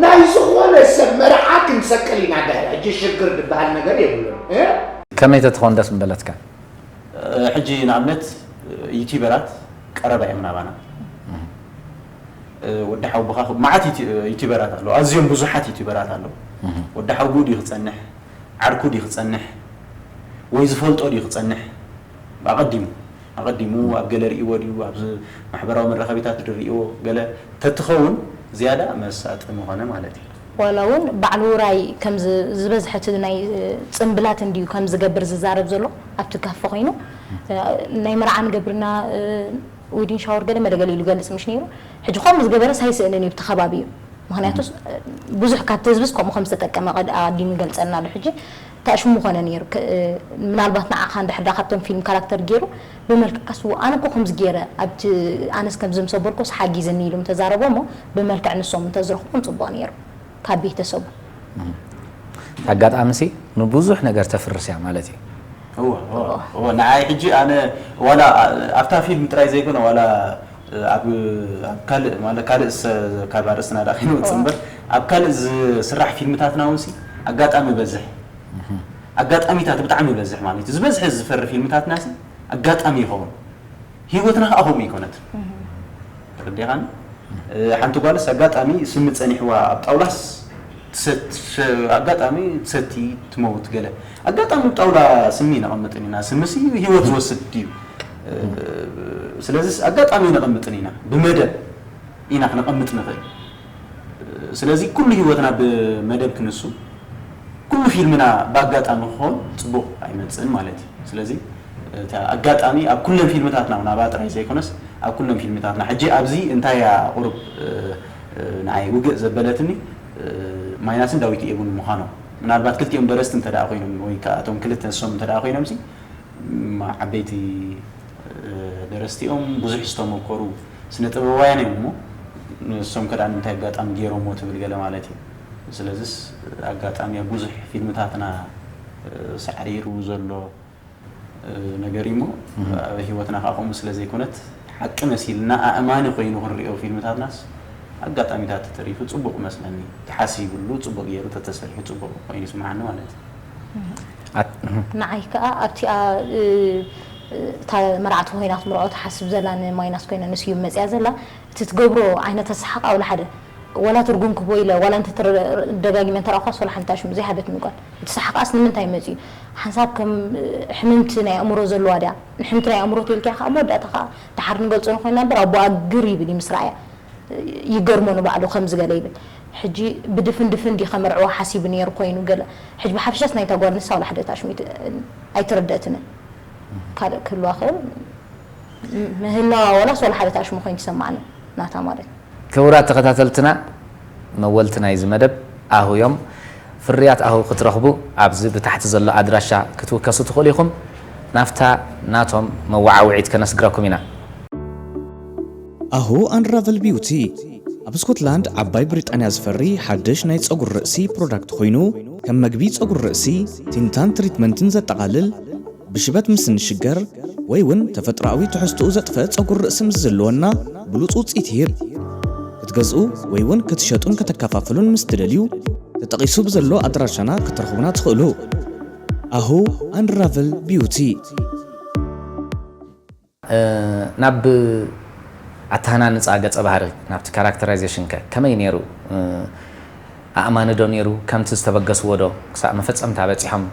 ናይ ዝኾነ ሰብ መርዓ ክንሰቅል ኢና። ድሕሪ ሕጂ ሽግር ዝበሃል ነገር የብሉን። ከመይ ተትኾን ደስ ምበለትካ? ሕጂ ንኣብነት ዩቲበራት ቀረባ እዮም ናባና። ወዲ ሓውብኻ መዓት ዩቲበራት ኣለዉ፣ ኣዝዮም ብዙሓት ዩቲበራት ኣለዉ። ወዲ ሓውብኡ ድዩ ክጸንሕ፣ ዓርኩ ድዩ ክጸንሕ፣ ወይ ዝፈልጦ ድዩ ክጸንሕ? ኣቐዲሙ ኣቐዲሙ ኣብ ገለ ርእይዎ ድዩ፣ ኣብ ማሕበራዊ መራኸቢታት ድርእይዎ ገለ ተትኸውን ዝያዳ መሳጢ ምኾነ ማለት እዩ። ዋላ እውን ባዕሉ ውራይ ከም ዝበዝሐ እቲ ናይ ፅምብላት እንድዩ ከም ዝገብር ዝዛረብ ዘሎ ኣብቲ ካፈ ኮይኑ ናይ መርዓ ንገብርና ዊዲን ሻወር ገለ መደገለ ኢሉ ይገልፅ ምሽ ነይሩ። ሕጂ ከምኡ ዝገበረስ ኣይስእንን እዩ ብቲ ከባቢ እዩ። ምክንያቱ ብዙሕ ካብቲ ህዝብስ ከምኡ ከም ዝተጠቀመ ኣዲሙ ይገልፀልና ኣሎ። ሕጂ እንታይ ሽሙ ኮነ ነይሩ ምናልባት ንዓኻ እንድሕር ዳ ካብቶም ፊልም ካራክተር ገይሩ ብመልክዕ ኣስቡ ኣነ እኮ ከምዚ ገይረ ኣብቲ ኣነስ ከምዚ ምስ ኣበልኩስ ሓጊዝኒ ኢሉ ምተዛረቦ እሞ ብመልክዕ ንሶም እንተዝረኽቦም ፅቡቕ ነይሩ ካብ ቤተሰቡ። ኣጋጣሚ ሲ ንብዙሕ ነገር ተፍርስ እያ ማለት እዩ። እወ እወ እወ ንዓይ ሕጂ ኣነ ዋላ ኣብታ ፊልም ጥራይ ዘይኮነ ዋላ ኣብ ኣብ ካልእ ማለት ካልእ ሰ- ካብ ኣርእስትና ዳ ከይንወፅእ እምበር ኣብ ካልእ ዝስራሕ ፊልምታትና እውን ሲ ኣጋጣሚ በዝሕ ኣጋጣሚታት ብጣዕሚ በዝሕ ማለት እዩ ዝበዝሐ ዝፈሪ ፊልምታትና ሲ ኣጋጣሚ ይኸውን። ሂወትና ከዓ ከምኡ ይኮነት። ተረዲኻኒ? ሓንቲ ጓልስ ኣጋጣሚ ስሚ ፀኒሕዋ ኣብ ጣውላስ ኣጋጣሚ ትሰቲ ትመውት ገለ ኣጋጣሚ ኣብ ጣውላ ስሚ ነቐምጥን ኢና። ስምሲ ሂወት ዝወስድ ድዩ? ስለዚስ ኣጋጣሚ ነቐምጥን ኢና። ብመደብ ኢና ክነቐምጥ ንኽእል። ስለዚ ኩሉ ሂወትና ብመደብ ክንሱ ኩሉ ፊልምና ብኣጋጣሚ ክኾን ፅቡቕ ኣይመፅእን ማለት እዩ። ስለዚ እቲ ኣጋጣሚ ኣብ ኩለን ፊልምታትና እውን ኣብኣ ጥራይ ዘይኮነስ ኣብ ኩለን ፊልምታትና ሕጂ ኣብዚ እንታይ እያ ቁሩብ ንዓይ ውግእ ዘበለትኒ ማይናስን ዳዊት ኤቡን ምዃኖም ምናልባት ክልቲኦም ደረስቲ እንተ ደኣ ኮይኖም ወይ ከዓ እቶም ክልተ ንሶም እንተ ደኣ ኮይኖም ሲ ዓበይቲ ደረስቲኦም ብዙሕ ዝተመኮሩ ስነ ጥበባውያን እዮም እሞ ንሶም ከ እንታይ ኣጋጣሚ ገይሮሞ ትብል ገለ ማለት እዩ። ስለዚስ ኣጋጣሚ ኣብ ብዙሕ ፊልምታትና ሳዕሪሩ ዘሎ ነገር እሞ ኣብ ሂወትና ከዓ ከምኡ ስለ ዘይኮነት ሓቂ መሲልና ኣእማኒ ኮይኑ ክንሪኦ ፊልምታትናስ ኣጋጣሚታት ተተሪፉ ፅቡቅ መስለኒ። ተሓሲብሉ ፅቡቅ ገይሩ ተተሰሪሑ ፅቡቅ ኮይኑ ይስምዓኒ ማለት እዩ። ንዓይ ከዓ ኣብቲኣ እታ መርዓቲ ኮይና ክትምርዖ ትሓስብ ዘላ ንማይናስ ኮይና ንስዩም መፅያ ዘላ እቲ ትገብሮ ዓይነት ኣሰሓቃ ወላ ሓደ ወላ ትርጉም ክህቦ ኢለ ዋላ እንተ ደጋጊመ እንተረኣኳስ ወላ ሓንቲ ኣሽሙ ዘይሃበትኒ ጓል እቲ ሰሓቃስ ንምንታይ መፅዩ ሓንሳብ ከም ሕምምቲ ናይ ኣእምሮ ዘለዋ ድያ ንሕምቲ ናይ ኣእምሮ ተልክያ ከዓ መወዳእታ ከዓ ድሓር ንገልፆ ንኮይና እምበር ኣቦኣ ግር ይብል እዩ ምስ ረኣያ ይገርሞ ንባዕሉ ከምዚ ገለ ይብል ሕጂ ብድፍን ድፍን ድዩ ከመርዕዋ ሓሲቡ ነይሩ ኮይኑ ገለ ሕጂ ብሓፈሻስ ናይታ ጓል ንሳ ወላ ሓደ ኣሽሙ ኣይተረደእትንን ካልእ ክህልዋ ክእል ምህላዋ ወላስ ወላ ሓደ ኣሽሙ ኮይኑ ትሰማዕኒ ናታ ማለት እዩ። ክቡራት ተኸታተልትና መወልቲ ናይዚ መደብ ኣሁ እዮም። ፍርያት ኣሁ ክትረኽቡ ኣብዚ ብታሕቲ ዘሎ ኣድራሻ ክትውከሱ ትኽእሉ ኢኹም። ናፍታ ናቶም መወዓውዒት ከነስግረኩም ኢና። ኣሁ ኣንራቨል ቢውቲ ኣብ ስኮትላንድ ዓባይ ብሪጣንያ ዝፈሪ ሓድሽ ናይ ጸጉሪ ርእሲ ፕሮዳክት ኮይኑ ከም መግቢ ጸጉሪ ርእሲ፣ ቲንታን ትሪትመንትን ዘጠቓልል ብሽበት ምስ እንሽገር ወይ እውን ተፈጥሮኣዊ ትሕዝትኡ ዘጥፍአ ጸጉሪ ርእሲ ምስ ዝህልወና ብሉጽ ውጽኢት ይህብ። ክትገዝኡ ወይ እውን ክትሸጡን ከተከፋፍሉን ምስ ትደልዩ ተጠቒሱ ብዘሎ ኣድራሻና ክትረኽቡና ትኽእሉ። ኣሁ ኣንራቨል ቢዩቲ። ናብ ኣተሃናንፃ ገፀ ባህሪ ናብቲ ካራክተራይዜሽን ከ ከመይ ነይሩ? ኣእማኒ ዶ ነይሩ? ከምቲ ዝተበገስዎ ዶ ክሳብ መፈፀምታ በፂሖም?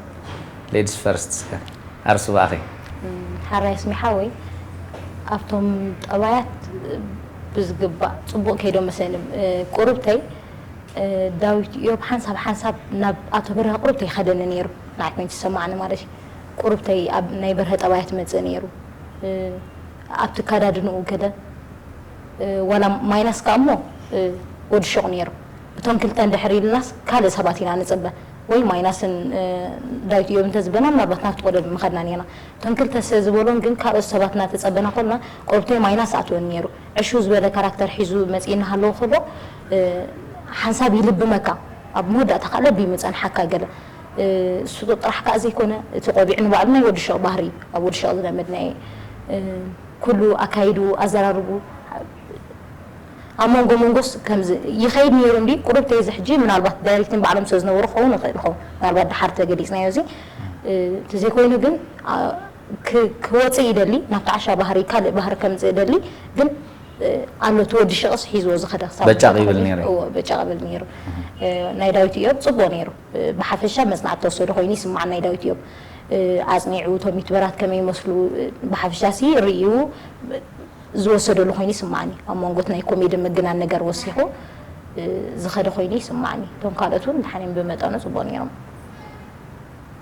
Ladies first እስከ ኣርሱ ብኣኺ። ሓራይ ኣስሚሓ ወይ ኣብቶም ጠባያት ብዝግባእ ፅቡቕ ከይዶም መሰለኒ ቁርብተይ ዳዊት ኢዮብ ሓንሳብ ሓንሳብ ናብ ኣቶ በርሀ ቁርብተይ ይኸደኒ ነይሩ ንዓይ ኮይኑ ዝሰማዕኒ ማለት እዩ ቁርብተይ ኣብ ናይ በርሀ ጠባያት መፅእ ነይሩ ኣብቲ ኣከዳድንኡ ገለ ዋላ ማይናስ ከዓ እሞ ወዲ ሹቕ ነይሩ እቶም ክልተ እንድሕር ኢልናስ ካልእ ሰባት ኢና ንፅበ ወይ ማይናስን ዳዊት እዮብ እንተዝበና ምናልባት ናብቲ ቆደድ ምኸድና ነርና እቶም ክልተ ስለ ዝበሎም ግን ካልኦት ሰባት እናተፀበና ኮልና ቆርብተይ ማይናስ ኣትወኒ ነይሩ ዕሹ ዝበለ ካራክተር ሒዙ መፅእ እናሃለወ ከሎ ሓንሳብ ይልብመካ ኣብ መወዳእታ ከዓ ለቢሙ ይፀንሓካ ገለ እሱ ጥራሕ ከዓ ዘይኮነ፣ እቲ ቆቢዕ ንባዕሉ ናይ ወዲ ሸቕ ባህሪ እዩ። ኣብ ወዲ ሸቕ ዝለመድናዮ ኩሉ ኣካይዱ፣ ኣዘራርቡ፣ ኣብ መንጎ መንጎስ ከምዚ ይኸይድ ነይሩ። እንዲ ቁሩብ ተይዚ ሕጂ ምናልባት ዳይሬክቲን ባዕሎም ስለ ዝነበሩ ክኸውን ይኽእል ይኸውን፣ ምናልባት ድሓር ተገሊፅናዮ እዚ። እንተዘይኮይኑ ግን ክወፅ ይደሊ፣ ናብቲ ዓሻ ባህሪ ካልእ ባህሪ ከምፅእ ደሊ። ግን ኣሎ፣ እቲ ወዲ ሽቕስ ሒዝዎ ዝኸደ ክሳብ በጫቕ ይብል ነይሩ። በጫቕ ይብል ነይሩ። ናይ ዳዊት እዮብ ፅቡቕ ነይሩ። ብሓፈሻ መፅናዕቲ ተወሰዶ ኮይኑ ይስማዕ ናይ ዳዊት እዮብ። ኣጽኒዑ፣ እቶም ዩቱበራት ከመይ ይመስሉ፣ ብሓፈሻ ሲ ርእዩ ዝወሰደሉ ኮይኑ ይስማዕኒ። ኣብ መንጎት ናይ ኮሜዲ ምግናን ነገር ወሲኹ ዝኸደ ኮይኑ ይስማዕኒ። እቶም ካልኦት እውን ድሓን እዮም ብመጠኑ ጽቡቕ ነይሮም።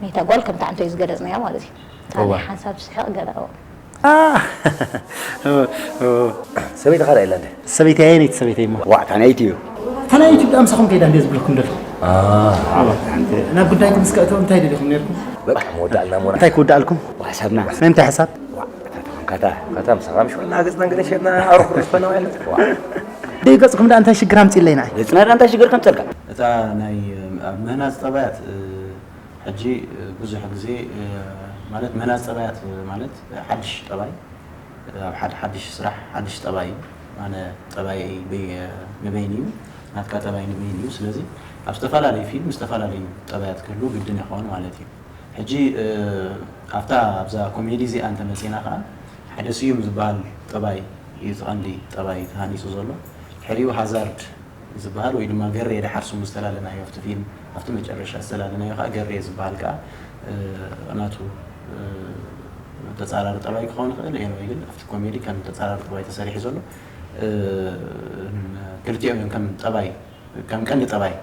ናይታ ጓል ከምታ ዓንቶ እዩ ዝገለጽናዮ ማለት እዩ። እታ እዋ። ናይ ሓንሳብ ስሕቕ ገለ እዋ። ሰበይቲ ካልእ የላ እንደ ሰበይቲ ኣየነይቲ ሰበይቲ እሞ ዋዕ ታናይቲ እዩ። ታናይቲ ብጣም ሰኹም ከይዳ እንደ ዝብለኩም ደል ናብ ጉዳይ ትምስከእቶ እንታይ ደሊኹም ነርኩም? በቃ መወዳእልና ሞና እንታይ ክወዳእልኩም? ሓሳብና ናይ ምንታይ ሓሳብ? ካታ ካታ ምሳኻ ምሽ ወልና ገጽና ገለ ሸና ኣሩኽ ርፈና ማለት ደይገጽኩም ዳ እንታይ ሽግር ኣምጽእ ኣለይ ንዓይ? ገጽና ዳ እንታይ ሽግር ከምጸልካ? እታ ናይ ኣብ ምህናጽ ጠባያት ሕጂ ብዙሕ ግዜ ማለት ምህናጽ ጠባያት ማለት ሓድሽ ጠባይ ኣብ ሓደ ሓድሽ ስራሕ ሓድሽ ጠባይ እዩ። ኣነ ጠባይ ንበይን እዩ፣ ናትካ ጠባይ ንበይን እዩ። ስለዚ ኣብ ዝተፈላለዩ ፊልም ዝተፈላለዩ ጠባያት ክህልዉ ግድን ይኸውን ማለት እዩ። ሕጂ ኣብታ ኣብዛ ኮሜዲ እዚኣ እንተመፂና ከዓ ሓደ ስዩም ዝበሃል ጠባይ እዩ፣ እቲ ቀንዲ ጠባይ ተሃኒፁ ዘሎ። ድሕሪኡ ሃዛርድ ዝበሃል ወይ ድማ ገሬ ደሓር ስሙ ዝተላለናዮ ኣብቲ ፊልም ኣብቲ መጨረሻ ዝተላለናዮ ከዓ ገሬ ዝበሃል ከዓ ናቱ ተፃራሪ ጠባይ ክኸውን ይኽእል። ኤንወይ ግን ኣብቲ ኮሜዲ ከም ተፃራሪ ጠባይ ተሰሪሑ ዘሎ ክልቲኦም እዮም ከም ጠባይ ከም ቀንዲ ጠባይ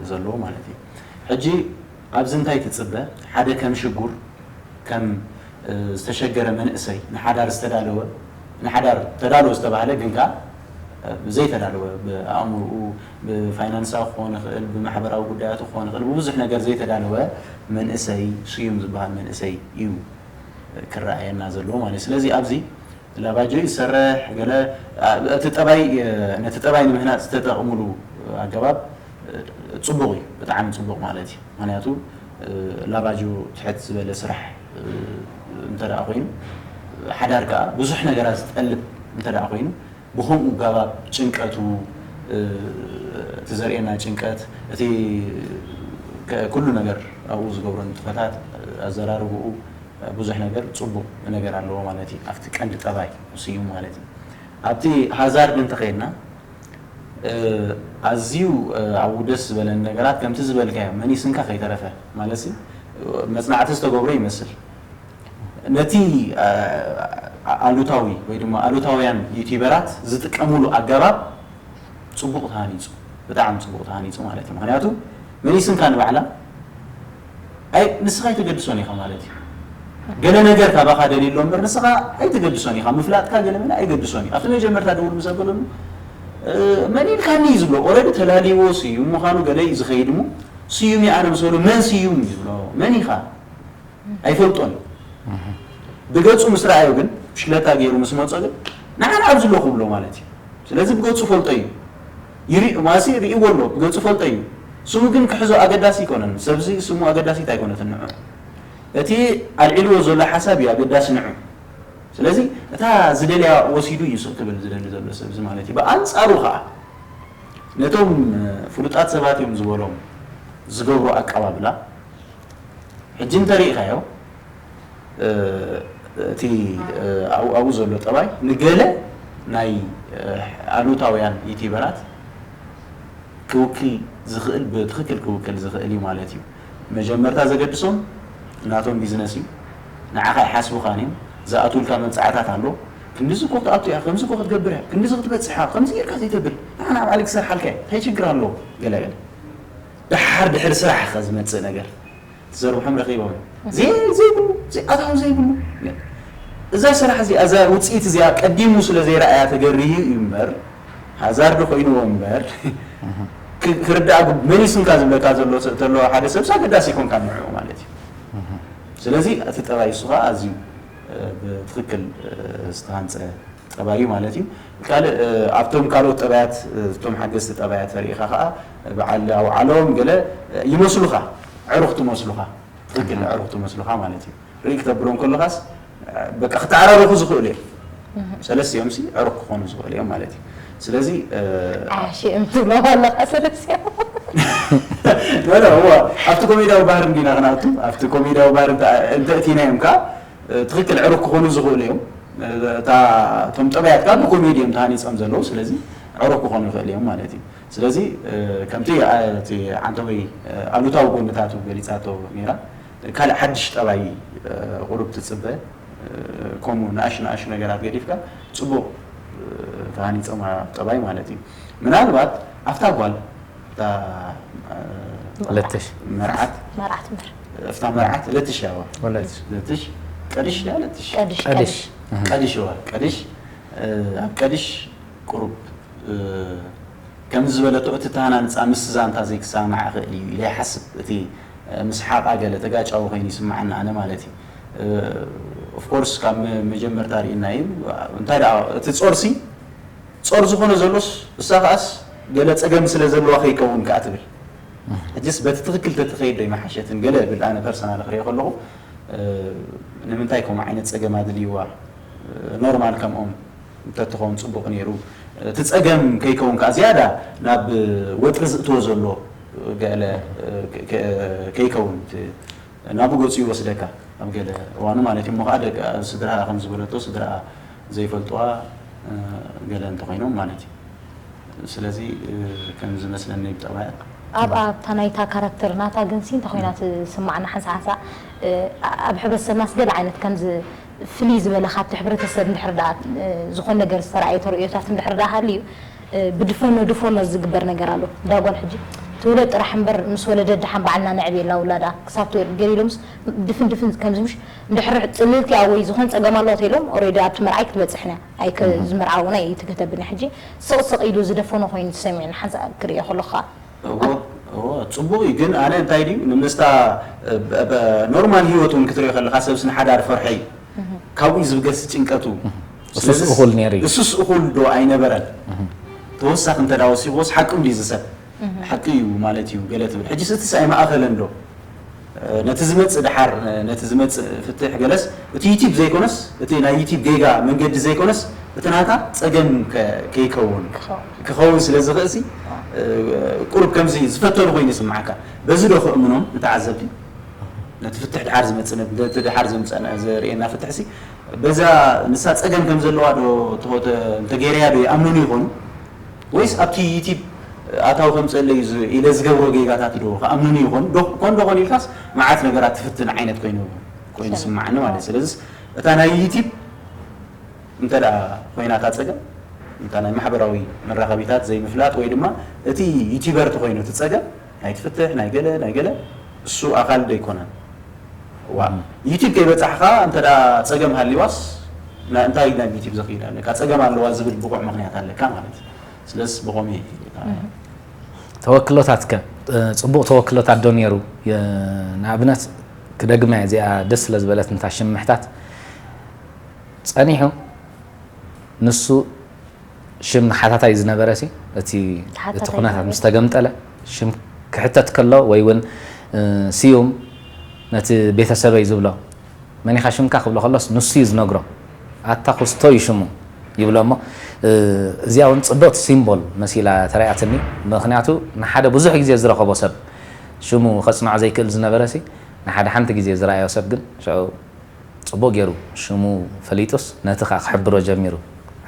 ዘለዎ ማለት እዩ። ሕጂ ኣብዚ እንታይ ትፅበ? ሓደ ከም ሽጉር ከም ዝተሸገረ መንእሰይ ንሓዳር ዝተዳለወ ንሓዳር ተዳለወ ዝተባህለ ግን ከዓ ዘይተዳለወ ብኣእምርኡ ብፋይናንሳዊ ክኾን ይኽእል ብማሕበራዊ ጉዳያቱ ክኾን ይኽእል ብብዙሕ ነገር ዘይተዳለወ መንእሰይ ስዩም ዝበሃል መንእሰይ እዩ ክረኣየና ዘለዎ ማለት እዩ። ስለዚ ኣብዚ ላባጆ ይሰርሕ ገለ እቲ ጠባይ ነቲ ጠባይ ንምህናፅ ዝተጠቕሙሉ ኣገባብ ፅቡቕ እዩ፣ ብጣዕሚ ፅቡቕ ማለት እዩ። ምክንያቱ ላባጆ ትሕት ዝበለ ስራሕ እንተ ደኣ ኮይኑ ሓዳር ከዓ ብዙሕ ነገራት ዝጠልብ እንተ ደኣ ኮይኑ ብኸምኡ ጋባብ ጭንቀቱ እቲ ዘርእየና ጭንቀት እቲ ኩሉ ነገር ኣብኡ ዝገብሮ ንጥፈታት ኣዘራርብኡ ብዙሕ ነገር ፅቡቕ ነገር ኣለዎ ማለት እዩ። ኣብቲ ቀንዲ ጠባይ ስዩም ማለት እዩ። ኣብቲ ሃዛርድ እንተኸይድና ኣዝዩ ኣብኡ ደስ ዝበለኒ ነገራት ከምቲ ዝበልካዮ መኒስንካ ከይተረፈ ማለት መፅናዕቲ ዝተገብሮ ይመስል። ነቲ ኣሉታዊ ወይ ድማ ኣሉታውያን ዩቲበራት ዝጥቀሙሉ ኣገባብ ፅቡቕ ተሃኒፁ፣ ብጣዕሚ ፅቡቕ ተሃኒፁ ማለት እዩ። ምክንያቱ መኒስንካ ንባዕላ ኣይ ንስኻ ኣይትገድሶን ኢኻ ማለት እዩ። ገለ ነገር ካባኻ ደልዩ ኣሎ እምበር ንስኻ ኣይትገድሶን ኢኻ። ምፍላጥካ ገለ መለ ኣይገድሶን እዩ። ኣብቲ መጀመርታ ደውል ምስ ኣበለሉ መን ኢልካኒ እዩ ዝብሎ። ኦረዲ ተላልይዎ ስዩም ምዃኑ ገለ እዩ ዝኸይድ እሞ ስዩም እዩ ኣነ ምስ በሎ መን ስዩም እዩ ዝብሎ መን ኢኻ ኣይፈልጦን። ብገጹ ምስ ረኣዮ ግን ብሽክለታ ገይሩ ምስ መጾ ግን ንዓና ኣብዚ ኣለኹ ብሎ ማለት እዩ። ስለዚ ብገጹ ፈልጦ እዩ። ይርኢ ማሲ ርእይዎ ኣሎ ብገጹ ፈልጦ እዩ። ስሙ ግን ክሕዞ ኣገዳሲ ኣይኮነን። ሰብዚ ስሙ ኣገዳሲት ኣይኮነትን ንዑ። እቲ ኣልዒልዎ ዘሎ ሓሳብ እዩ ኣገዳሲ ንዑ። ስለዚ እታ ዝደልያ ወሲዱ እዩ ስቕ ክብል ዝደሊ ዘሎ ሰብዚ ማለት እዩ። ብኣንጻሩ ኸኣ ነቶም ፍሉጣት ሰባት እዮም ዝበሎም ዝገብሮ ኣቀባብላ ሕጂ እንተሪኢኻዮ እቲ ኣብኡ ዘሎ ጠባይ ንገለ ናይ ኣሉታውያን ዩቲበራት ክውክል ዝኽእል ብትኽክል ክውክል ዝኽእል እዩ ማለት እዩ። መጀመርታ ዘገድሶም ናቶም ቢዝነስ እዩ። ንዓኻ ይሓስቡኻን እዮም። ዝኣትውልካ መብፅዓታት ኣሎ። ክንድዚ እኮ ክትኣቱ እያ፣ ከምዚ እኮ ክትገብር እያ፣ ክንድዚ ክትበፅሕ እያ፣ ከምዚ ጌርካ ዘይተብል ንዓና ኣብ ዓሊ ክሰርሓልካ እየ፣ እንታይ ችግር ኣለዎ? ገለ ገለ ደሓር ድሕሪ ስራሕ ከ ዝመፅእ ነገር ትዘርብሖም ረኺቦም እዮም። ዘይ ዘይብሉ ዘይኣታዊ ዘይብሉ እዛ ስራሕ እዚኣ እዛ ውፅኢት እዚኣ ቀዲሙ ስለ ዘይረኣያ ተገርዩ እዩ እምበር ሃዛርድ ኮይንዎ እምበር ክርዳእ መኒስንካ ዝብለካ ዘሎ ተሎ ሓደ ሰብስ ኣገዳሲ ይኮንካ ንዕኡ ማለት እዩ። ስለዚ እቲ ጠባይ እሱ ከዓ ኣዝዩ ብትክክል ዝተሃንፀ ጠባይ እዩ ማለት እዩ። ካልእ ኣብቶም ካልኦት ጠባያት እቶም ሓገዝቲ ጠባያት ተሪኢኻ ከዓ በዓል ኣውዓሎም ገለ ይመስሉኻ ዕሩኽ ትመስሉኻ። ትክክል፣ ዕሩኽ ትመስሉኻ ማለት እዩ። ርኢ ክተብሎም ከለኻስ በቃ ክተዓራረኹ ዝኽእሉ እዮም። ሰለስቲኦም ሲ ዕሩኽ ክኾኑ ዝኽእሉ እዮም ማለት እዩ። ስለዚ ዓሽም ትብሎ ኣለኻ ሰለስቲኦም። ወላ እዋ ኣብቲ ኮሜድያዊ ባህሪ እንዲና ክናቱ ኣብቲ ኮሜድያዊ ባህሪ እንተ- እንተእቲናዮም ከዓ ትክክል ዕሩኽ ክኾኑ ዝኽእሉ እዮም። እታ እቶም ጠባያት ከዓ ብኮሜዲ እዮም ተሃኒፆም ዘለዉ። ስለዚ ዕሩኽ ክኾኑ ይኽእሉ እዮም ማለት እዩ። ስለዚ ከምቲ እቲ ዓንተወይ ኣሉታዊ ጎንታቱ ገሊፃቶ ነይራ። ካልእ ሓድሽ ጠባይ ቁሩብ ትፅበ። ከምኡ ንኣሽ ንኣሽ ነገራት ገዲፍካ ፅቡቕ ተሃኒፆም ኣብ ጠባይ ማለት እዩ። ምናልባት ኣብታ ጓል እታ ለትሽ መርዓት መርዓት ምር እፍታ መርዓት ለትሽ ያዋ ወለት ለትሽ ቀድሽ ያ ለትሽ ቀድሽ ቀድሽ ቀድሽ ዋ ቀድሽ ኣብ ቀድሽ ቁሩብ ከምዚ ዝበለቶ እቲ ተሃናንፃ ምስ ዛንታ ዘይክሰማማዕ ይኽእል እዩ ኢለ ይሓስብ። እቲ ምስ ሓቓ ገለ ተጋጫዊ ኮይኑ ይስምዓኒ ኣነ ማለት እዩ። ኦፍኮርስ ካብ መ- መጀመርታ ርኢና እዩ። እንታይ ደኣ እቲ ጾርሲ ጾር ዝኾነ ዘሎስ እሳ ከኣስ ገለ ጸገም ስለ ዘለዋ ከይከውን ከኣ ትብል። ሕጅስ በቲ ትኽክል ተተኸይድ ዶ ይመሓሸትን ገለ እብል ኣነ ፐርሰናል ክሪኦ ከለኹ። ንምንታይ ከምኡ ዓይነት ጸገም ኣድልይዋ? ኖርማል ከምኦም እንተትኸውን ጽቡቕ ነይሩ። እቲ ጸገም ከይከውን ከኣ ዝያዳ ናብ ወጥሪ ዝእትዎ ዘሎ ገለ ከይከውን ናብኡ ገጹ ይወስደካ ኣብ ገለ እዋኑ ማለት እዩ። እሞ ከዓ ደቂ ስድራ ከም ዝበለቶ ስድራ ዘይፈልጥዋ ገለ እንተኮይኖም ማለት እዩ። ስለዚ ከም ዝመስለኒ ብጠባያ ኣብ ኣብታ ናይታ ካራክተር ናታ ግንሲ እንተ ኮይና ትስማዕና ሓንሳ ሓንሳ ኣብ ሕብረተሰብናስ ገለ ዓይነት ከምዚ ፍልይ ዝበለ ካብቲ ሕብረተሰብ እንድሕር ደኣ ዝኾነ ነገር ዝተረኣየ ተርእዮታት እንድሕር ደኣ ሃልዩ ብድፈኖ ድፈኖ ዝግበር ነገር ኣሎ። ዳጎን ሕጂ ትውለድ ጥራሕ እምበር ምስ ወለደት ደሓን ባዕልና ነዕብየላ ውላዳ ክሳብ ትወልድ ገሊሎምስ ድፍን ድፍን ከምዚ ምሽ እንድሕር ጽልልቲ ኣወይ ዝኾን ጸገም ኣለዋ ተይሎም ኦሬዲ ኣብቲ መርዓይ ክትበጽሕና ኣይ ዝምርዓውና እዩ ትከተብኒ ሕጂ ስቕ ስቕ ኢሉ ዝደፈኖ ኮይኑ ተሰሚዑ ንሓንሳ ክርእዮ ከለኻ እዎ እዎ ጽቡቕ እዩ ግን ኣነ እንታይ ድዩ ንምስታ ኖርማል ህይወት እውን ክትሪኦ ከለካ ሰብስ ንሓዳር ፈርሐ እዩ ካብኡ እዩ ዝብገስ ጭንቀቱ እሱስ እኹል ነይሩ እዩ እሱስ እኹል ዶ ኣይነበረን ተወሳኺ እንተ ዳ ወሲኽዎስ ሓቂ እንዲ ዝሰብ ሓቂ እዩ ማለት እዩ ገለ ትብል ሕጂ ስቲስ ኣይማእኸለን ዶ ነቲ ዝመጽእ ድሓር ነቲ ዝመጽእ ፍትሕ ገለስ እቲ ዩቲብ ዘይኮነስ እቲ ናይ ዩቲብ ጌጋ መንገዲ ዘይኮነስ እቲ ናታ ጸገም ከይከውን ክኸውን ስለ ዝኽእልሲ ቁሩብ ከምዚ ዝፈተኑ ኮይኑ ይስምዓካ በዚ ዶ ክእምኖም ንተዓዘብቲ ነቲ ፍትሕ ድሓር ዝመጽእ ነቲ ድሓር ዘምጸና ዘርእየና ፍትሕሲ በዛ ንሳ ጸገም ከም ዘለዋ ዶ እንተገይረያ ዶ ይኣምኑን ይኾኑ ወይስ ኣብቲ ዩቲብ ኣታዊ ከምፀለይ ኢለ ዝገብሮ ጌጋታት ዶ ክኣምኑን ይኾኑ ኮን ዶ ኮን ኢልካስ መዓት ነገራት ትፍትን ዓይነት ኮይኑ ኮይኑ ስማዓኒ ማለት ስለዚ እታ ናይ ዩቲብ እንተ ኮይና እታ ፀገም እታ ናይ ማሕበራዊ መራኸቢታት ዘይምፍላጥ ወይ ድማ እቲ ዩቲበር ተኮይኑ እቲ ፀገም ናይ ትፍትሕ ናይ ገለ ናይ ገለ እሱ ኣካል ዶ ይኮነን ዋ ዩቲብ ከይበፃሕካ እንተ ፀገም ሃሊዋስ እንታይ ናብ ዩቲብ ዘኽይድ ኣለካ ፀገም ኣለዋ ዝብል ብቑዕ ምክንያት ኣለካ ማለት እዩ ስለስ ብቆሚ ተወክሎታትከ ፅቡቕ ተወክሎታት ዶ ነይሩ ንኣብነት ክደግማ እዚኣ ደስ ስለ ዝበለት እንታ ሽምሕታት ጸኒሑ ንሱ ሽም ሓታታይ ዝነበረ ሲ እቲ እቲ ኩነታት ምስ ተገምጠለ ሽም ክሕተት ከሎ ወይ እውን ስዩም ነቲ ቤተሰበይ ዝብሎ መኒኻ ሽምካ ክብሎ ከሎስ ንሱ እዩ ዝነግሮ ኣታ ኩስቶ እዩ ሽሙ ይብሎ እሞ እዚኣ እውን ፅብቕቲ ሲምቦል መሲላ ተረኣትኒ ምክንያቱ ንሓደ ብዙሕ ግዜ ዝረኸቦ ሰብ ሽሙ ከፅንዖ ዘይክእል ዝነበረ ሲ ንሓደ ሓንቲ ግዜ ዝረኣዮ ሰብ ግን ሽዑ ፅቡቕ ገይሩ ሽሙ ፈሊጡስ ነቲ ከዓ ክሕብሮ ጀሚሩ።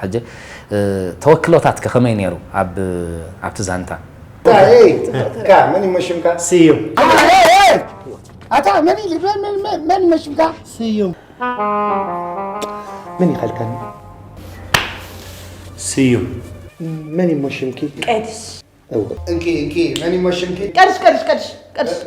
ሕጂ ተወክሎታትከ ከመይ ነይሩ ኣብቲ ዛንታ? ካ መን ይመሽምካ? ስዩም ኣታ መን መን ይመሽምካ? ስዩም መን ይኸልከኒ? ስዩም መን ይመሽምኪ? ቀድሽ እንኪ እንኪ መን ይመሽምኪ? ቀድሽ ቀድሽ ቀድሽ ቀድሽ